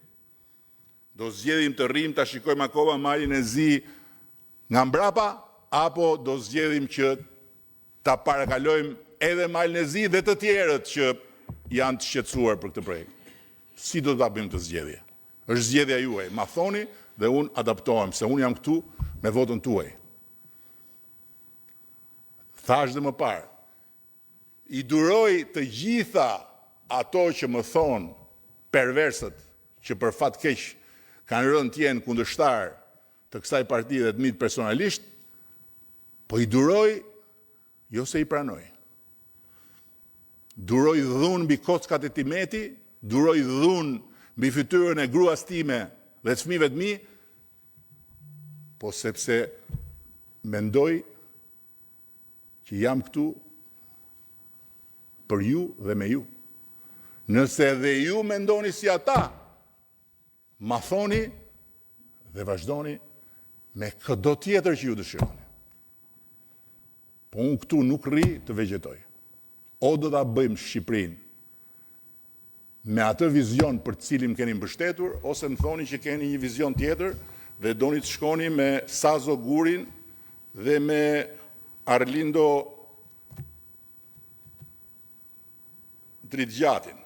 Do zgjedhim të rrim ta shikojmë akoma Malin e Zi nga mbrapa apo do zgjedhim që ta parakalojmë edhe Malin e Zi dhe të tjerët që janë të shqetësuar për këtë projekt? Si do ta bëjmë këtë zgjedhje? Është zgjedhja juaj. Ma thoni dhe unë adaptohem, se unë jam këtu me votën tuaj. Thash dhe më parë, i duroj të gjitha ato që më thonë perversët që për fat keq kanë rënë të jenë kundërshtar të kësaj partie dhe të mit personalisht, po i duroj jo se i pranoj. Duroj dhunë mbi kockat e timeti, duroj dhunë mbi fytyrën e gruas time dhe të fëmijëve të mi, po sepse mendoj që jam këtu për ju dhe me ju. Nëse dhe ju mendoni si ata, ma thoni dhe vazhdoni me këdo tjetër që ju dëshironi. Po unë këtu nuk rri të vegjetoj. O do ta bëjmë Shqipërinë me atë vizion për të cilin keni mbështetur, ose më thoni që keni një vizion tjetër dhe doni të shkoni me Sazo Gurin dhe me Arlindo Dritgjatin.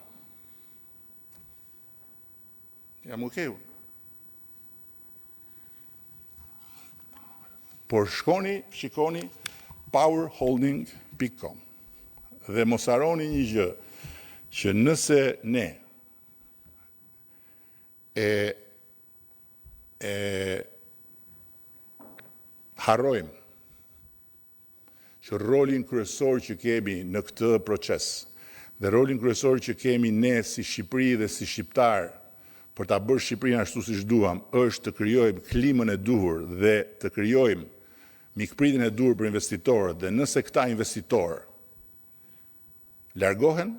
Jam okay unë. Por shkoni, shikoni powerholding.com dhe mos harroni një gjë, që nëse ne e e harrojmë që rolin kryesor që kemi në këtë proces dhe rolin kryesor që kemi ne si Shqipëri dhe si shqiptar për ta bërë Shqipërinë ashtu siç duam, është të krijojmë klimën e duhur dhe të krijojmë mikpritjen e duhur për investitorët dhe nëse këta investitorë largohen,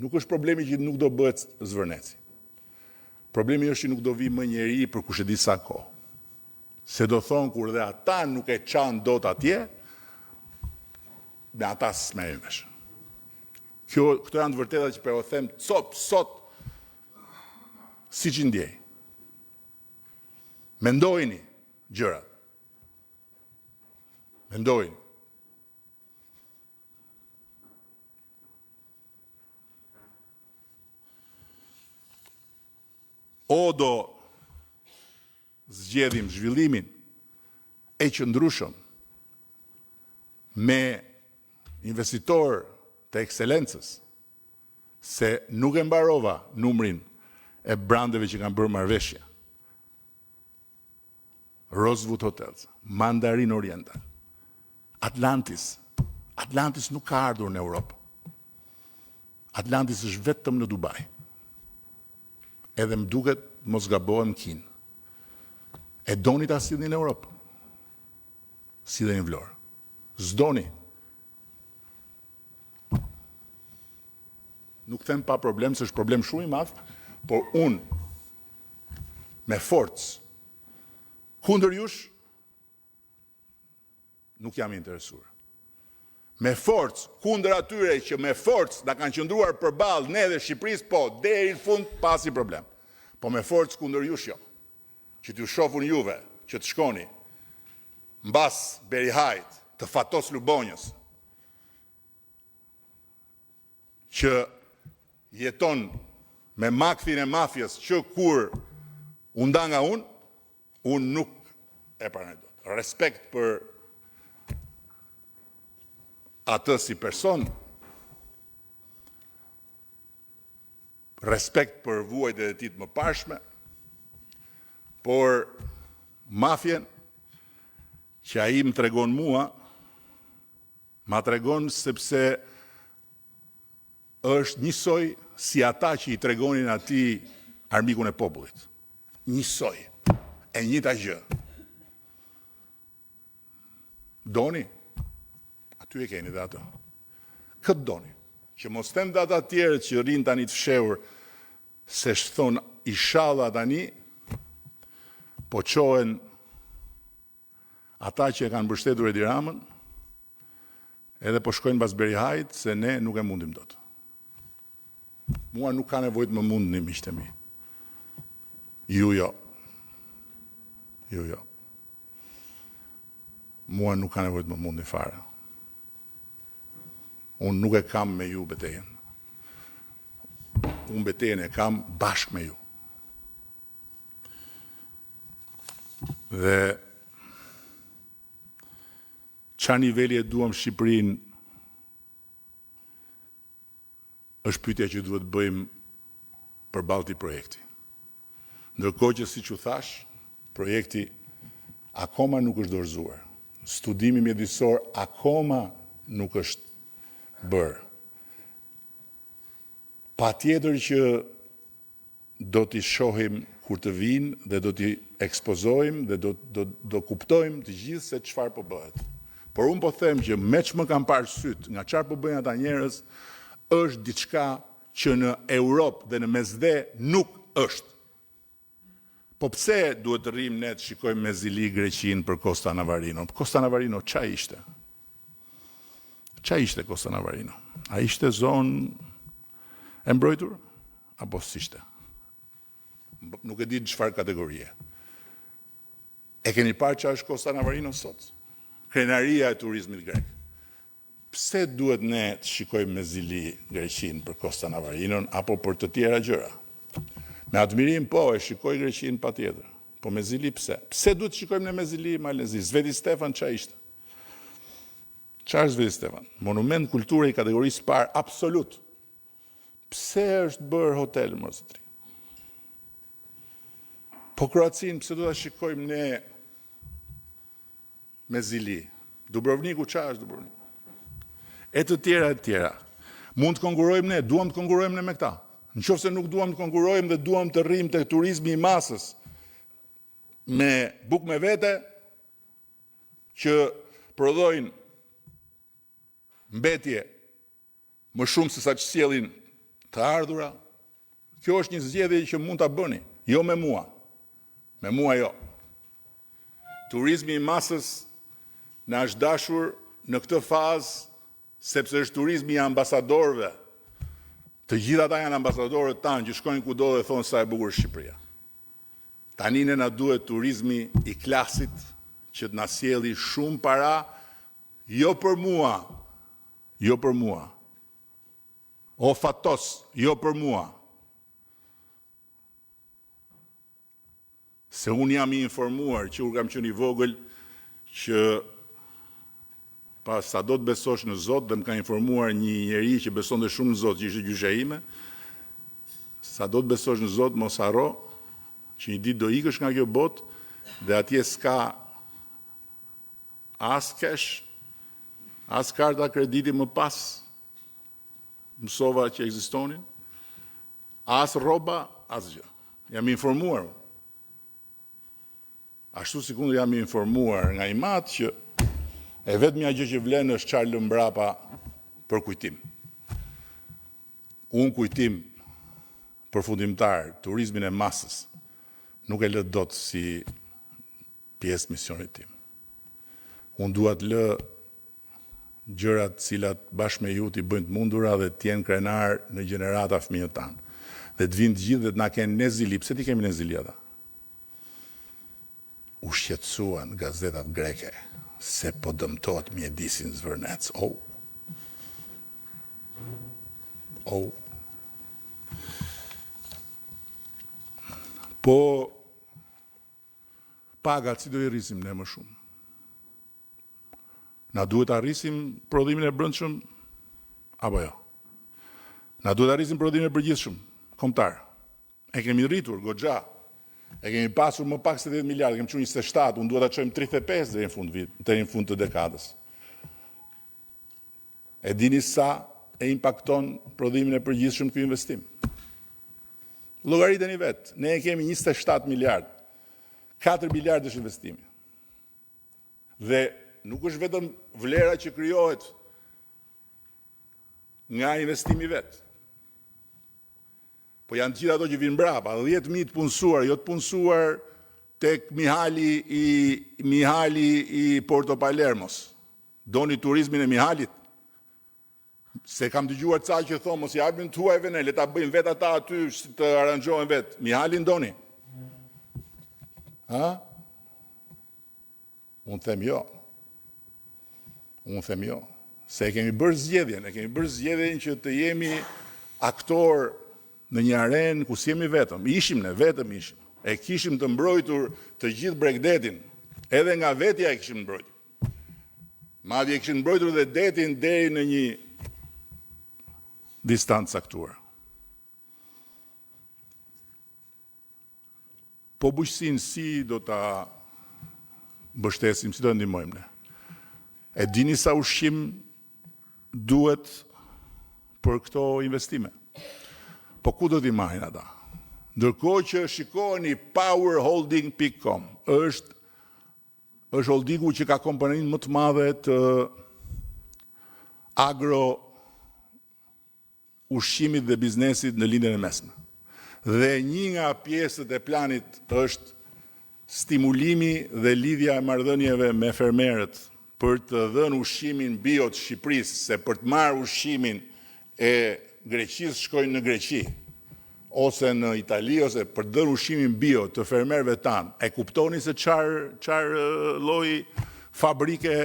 nuk është problemi që nuk do bëhet Zvërneci. Problemi është që nuk do vi më njeri për kush e di sa kohë. Se do thonë kur dhe ata nuk e çan dot atje, me ata s'merrem vesh. Kjo, këto janë të vërteta që po e them cop sot, siç i ndjej. Mendojini gjërat. Mendojini. O do zgjedhim zhvillimin e qëndrueshëm me investitor të ekselencës. Se nuk e mbarova numrin e brandeve që kanë bërë marrëveshje. Rosewood Hotels, Mandarin Oriental, Atlantis. Atlantis nuk ka ardhur në Europë. Atlantis është vetëm në Dubai. Edhe më duket mos gabohem në Kinë. E doni ta sillni në Europë? Silleni në Vlorë. S'doni. Nuk them pa problem, se është problem shumë i madh, por unë me forcë kundër jush nuk jam i interesuar. Me forcë kundër atyre që me forcë na kanë qëndruar përballë ne dhe Shqipërisë, po deri në fund pa asnjë problem. Po me forcë kundër jush jo. Që t'ju shoh unë juve, që të shkoni mbas Berihait, të Fatos Lubonjës, që jeton me makthin e mafies që kur u nda nga unë, unë nuk e pranoj dot. Respekt për atë si person, respekt për vuajtjet e tij të mëparshme, por mafien që ai më tregon mua, ma tregon sepse është njësoj si ata që i tregonin atij armikun e popullit. Njësoj. E njëjta gjë. Doni? Aty e keni dhe atë. Këtë doni. Që mos them dhe ata tjerët që rrinë tani të fshehur, se thonë ishalla tani, po çohen ata që e kanë mbështetur Edi Ramën, edhe po shkojnë mbas Berihait, se ne nuk e mundim dot. Mua nuk ka nevojë të më mundni, miqtë e mi. Ju jo. Ju jo. Mua nuk ka nevojë të më mundni fare. Unë nuk e kam me ju betejën. Unë betejën e kam bashkë me ju. Dhe ça niveli e duam Shqipërinë është pyetja që duhet bëjmë përballë këtij projekti. Ndërkohë që siç u thashë, projekti akoma nuk është dorëzuar. Studimi mjedisor akoma nuk është bërë. Patjetër që do t'i shohim kur të vijnë dhe do t'i ekspozojmë dhe do, do, do kuptojmë të gjithë se çfarë po bëhet. Por unë po them që meqë më kanë parë sytë nga çfarë po bëjnë ata njerëz, është diçka që në Europë dhe në Mesdhe nuk është. Po pse duhet të rrimë ne të shikojmë me zili Greqinë për Costa Navarino? Costa Navarino ça ishte? Ça ishte Costa Navarino? A ishte zonë e mbrojtur? Apo s'ishte? Nuk e di çfarë kategorie. E keni parë ça është Costa Navarino sot? Krenaria e turizmit grek. Pse duhet ne të shikojmë me zili Greqinë për Costa Navarinon apo për të tjera gjëra? Me admirim po, e shikoj Greqinë patjetër. Po me zili pse? Pse duhet të shikojmë ne me zili Malin e Zi? Sveti Stefan ça ishte? Ça është Sveti Stefan? Monument kulture i kategorisë parë absolut. Pse është bërë hotel, mor zotëri? Po Kroacinë, pse do ta shikojmë ne me zili? Dubrovniku, ça është Dubrovniku? E të tjera, e të tjera. Mund të konkurrojmë ne, duam të konkurrojmë ne me këta. Në qoftë se nuk duam të konkurrojmë dhe duam të rrimë te turizmi i masës me bukë me vete që prodhojnë mbetje më shumë se sa që sjellin të ardhura, kjo është një zgjedhje që mund ta bëni, jo me mua. Me mua jo. Turizmi i masës na është dashur në këtë fazë sepse është turizmi i ambasadorëve. Të gjithë ata janë ambasadorët tanë që shkojnë kudo dhe thonë sa e bukur Shqipëria. Tani ne na duhet turizmi i klasit që të na sjelli shumë para, jo për mua, jo për mua. O Fatos, jo për mua. Se unë jam i informuar që kur kam qenë i vogël që Pa sado të besosh në Zot dhe më ka informuar një njeri që besonte shumë në Zot, që ishte gjyshja ime, sado të besosh në Zot, mos harro që një ditë do ikësh nga kjo botë dhe atje s'ka as cash, as karta krediti më pas, mësova që ekzistonin, as rroba, asgjë. Jam informuar. Ashtu sikundër jam informuar nga im atë që e vetmja gjë që vlen është çfarë lë mbrapa për kujtim. Unë kujtim përfundimtar, turizmin e masës, nuk e lë dot si pjesë të misionit tim. Unë dua të lë gjërat të cilat bashkë me ju t'i bëjnë të mundura dhe të jenë krenar në gjenerata fëmijët tanë. Dhe të vinë të gjithë dhe të na kenë ne zili. Pse t'i kemi ne zili ata? U shqetësuan gazetat greke se po dëmtohet mjedisi në Zvërnec. Oh. Oh. Po pagat si do i rrisim ne më shumë? Na duhet ta rrisim prodhimin e brendshëm apo jo? Na duhet ta rrisim prodhimin e përgjithshëm kombëtar. E kemi rritur goxha. E kemi pasur më pak se 10 miliardë, kemi çuar 27, unë dua ta çojmë 35 deri në fund vit, deri në fund të dekadës. E dini sa e impakton prodhimin e përgjithshëm ky investim? Llogariteni vetë, ne e kemi 27 miliard. 4 miliard është investimi. Dhe nuk është vetëm vlera që krijohet nga investimi vetë. Po janë të gjitha ato që vijnë mbrapa, 10.000 të punësuar, jo të punësuar tek Mihali i Mihali i Porto Palermos. Doni turizmin e Mihalit? Se kam dëgjuar ca që thonë mos i japim të huajve ne, le ta bëjnë vetë ata aty të aranzhohen vetë. Mihalin doni? Ha? Unë them jo. Unë them jo. Se e kemi bërë zgjedhjen, e kemi bërë zgjedhjen që të jemi aktor në një arenë ku s'jemi vetëm. Ishim ne, vetëm ishim. E kishim të mbrojtur të gjithë bregdetin, edhe nga vetja e kishim mbrojtur. Madje e kishim mbrojtur dhe detin deri në një distancë caktuar. Po bujqësinë si do ta mbështesim, si do ta ndihmojmë ne? E dini sa ushqim duhet për këto investime? Po ku do t'i marrin ata? Ndërkohë që shikoni powerholding.com, është është holdingu që ka kompaninë më të madhe të agro ushqimit dhe biznesit në Lindjen e Mesme. Dhe një nga pjesët e planit është stimulimi dhe lidhja e marrëdhënieve me fermerët për të dhënë ushqimin bio të Shqipërisë, se për të marrë ushqimin e Greqisë shkojnë në Greqi ose në Itali ose për të dhënë ushqimin bio të fermerëve tanë. E kuptoni se çfarë çfarë lloji fabrike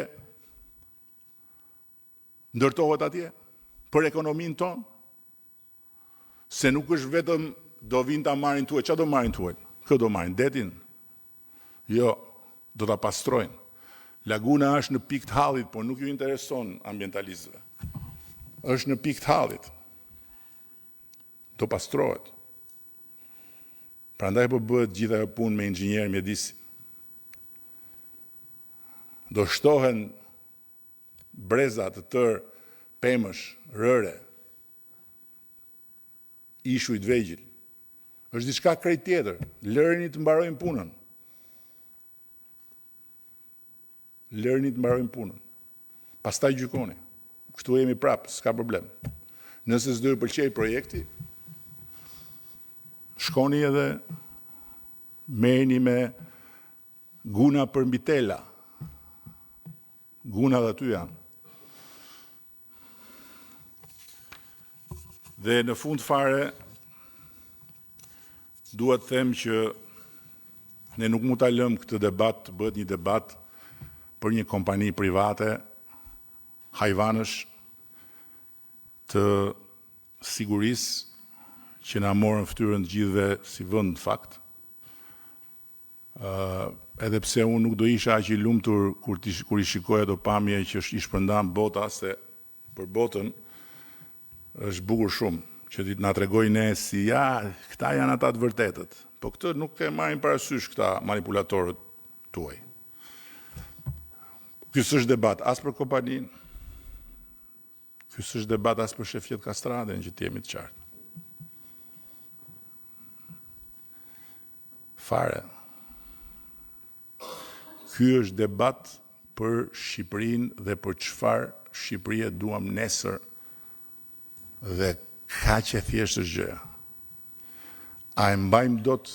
ndërtohet atje për ekonominë tonë? Se nuk është vetëm do vinë ta marrin të huajt, çfarë do marrin të huajt? Kë do marrin detin? Jo, do ta pastrojnë. Laguna është në pikë të hallit, por nuk ju intereson ambientalistëve. Është në pikë të hallit. Do pastrohet. Prandaj po bëhet gjithë ajo punë me inxhinier mjedisi. Do shtohen breza të tërë pemësh, rëre, ishuj të vegjël. Është diçka krejt tjetër. Lëreni të mbarojmë punën. Lëreni të mbarojmë punën. Pastaj gjykoni. Kështu jemi prapë, s'ka problem. Nëse s'do ju pëlqejë projekti, shkoni edhe merrni me guna përmbi tela. Gunat aty janë. Dhe në fund fare, dua të them që ne nuk mund ta lëmë këtë debat të bëhet një debat për një kompani private hajvanësh të sigurisë që na morën fytyrën të gjithëve si vend në fakt. Edhe pse unë nuk do isha aq i lumtur kur t'i kur i shikoj ato pamje që i shpërndan bota se për botën është bukur shumë që ti të na tregojë ne si ja, këta janë ata të vërtetët. Po këtë nuk e marrin parasysh këta manipulatorët tuaj. Ky s'është debat as për kompaninë, ky s'është debat as për Shefqet Kastratin, që të jemi të qartë. Fare. Ky është debat për Shqipërinë dhe për çfarë Shqipërie duam nesër dhe kaq e thjeshtë është gjëja. A e mbajmë dot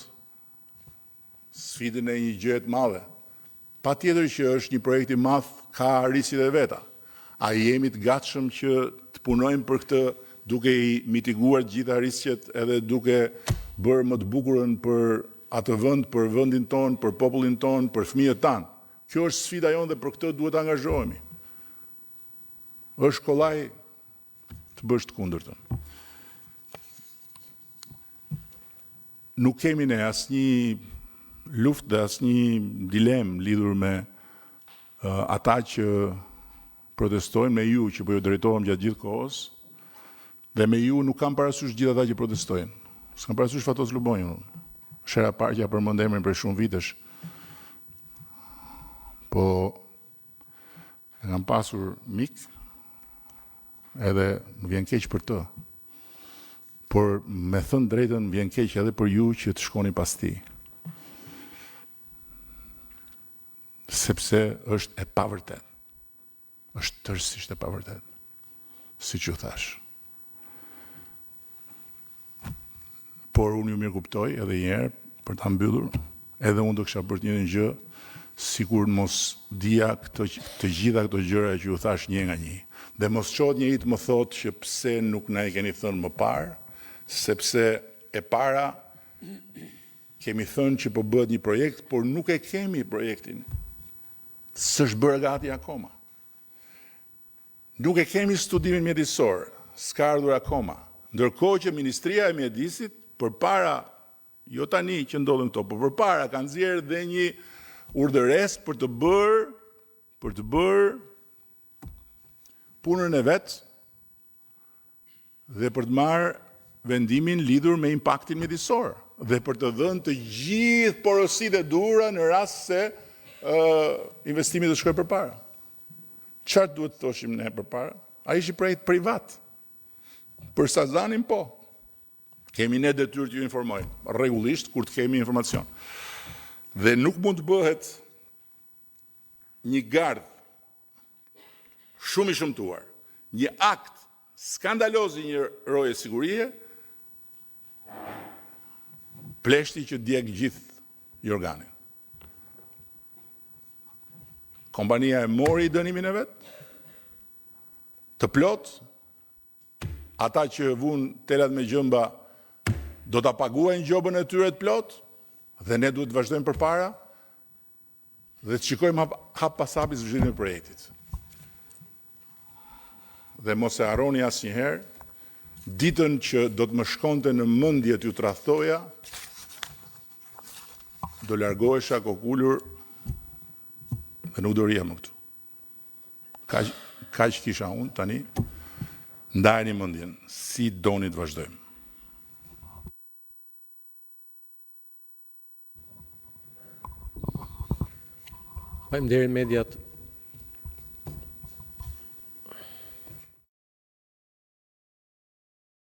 sfidën e një gjëje të madhe? Patjetër që është një projekt i madh, ka risqet e veta. A jemi të gatshëm që të punojmë për këtë duke i mitiguar të gjitha risqet edhe duke bërë më të bukurën për atë vend, për vendin tonë, për popullin tonë, për fëmijët tanë? Kjo është sfida jonë dhe për këtë duhet të angazhohemi. Është kollaj të bësh të kundërtën. Nuk kemi ne asnjë luftë dhe asnjë dilemë lidhur me ata që protestojnë, me ju që po ju drejtohem gjatë gjithë kohës, dhe me ju nuk kam parasysh gjithë ata që protestojnë. S'kam parasysh Fatos Lubonjën unë. Është hera e parë që ja përmend emrin prej shumë vitesh. Po e kam pasur mik, edhe më vjen keq për të. Por me thënë drejtën më vjen keq edhe për ju që të shkoni pas tij. Sepse është e pavërtetë. Është tërësisht e pavërtetë. Siç ju thashë. Por unë ju mirëkuptoj edhe një herë për ta mbyllur, edhe unë do kisha bërë të njëjtën gjë sikur mos dija këto të gjitha këto gjëra që ju thashë një nga një. Dhe mos çohet njeri të më thotë që pse nuk na i keni thënë më parë, sepse e para kemi thënë që po bëhet një projekt, por nuk e kemi projektin. S'është bërë gati akoma. Nuk e kemi studimin mjedisor, s'ka ardhur akoma. Ndërkohë që Ministria e Mjedisit përpara, jo tani që ndodhën këto, por përpara ka nxjerrë dhe një urdhëresë për të bërë për të bërë punën e vet dhe për të marrë vendimin lidhur me impaktin mjedisor dhe për të dhënë të gjithë porositë e duhura në rast se investimi do të shkojë përpara. Çfarë duhet të thoshim ne përpara? Ai është një projekt privat. Për Sazanin po. Kemi ne detyrë t'ju informojmë rregullisht kur të kemi informacion. Dhe nuk mund të bëhet një gardh shumë i shëmtuar, një akt skandaloz i një roje sigurie, pleshti që djeg gjithë jorganin. Kompania e mori dënimin e vet, të plotë, ata që vunë telat me gjemba do ta paguajnë gjobën e tyre të plotë dhe ne duhet të vazhdojmë përpara Dhe të shikojmë hap, hap pas hapi zhvillimin e projektit. Dhe mos e harroni asnjëherë, ditën që do të më shkonte në mendje t'ju tradhtoja, do largohesha kokulur dhe nuk do rrija më këtu. Kaq, kaq kisha unë tani, ndajeni mendjen, si doni të vazhdojmë. Faleminderit mediat.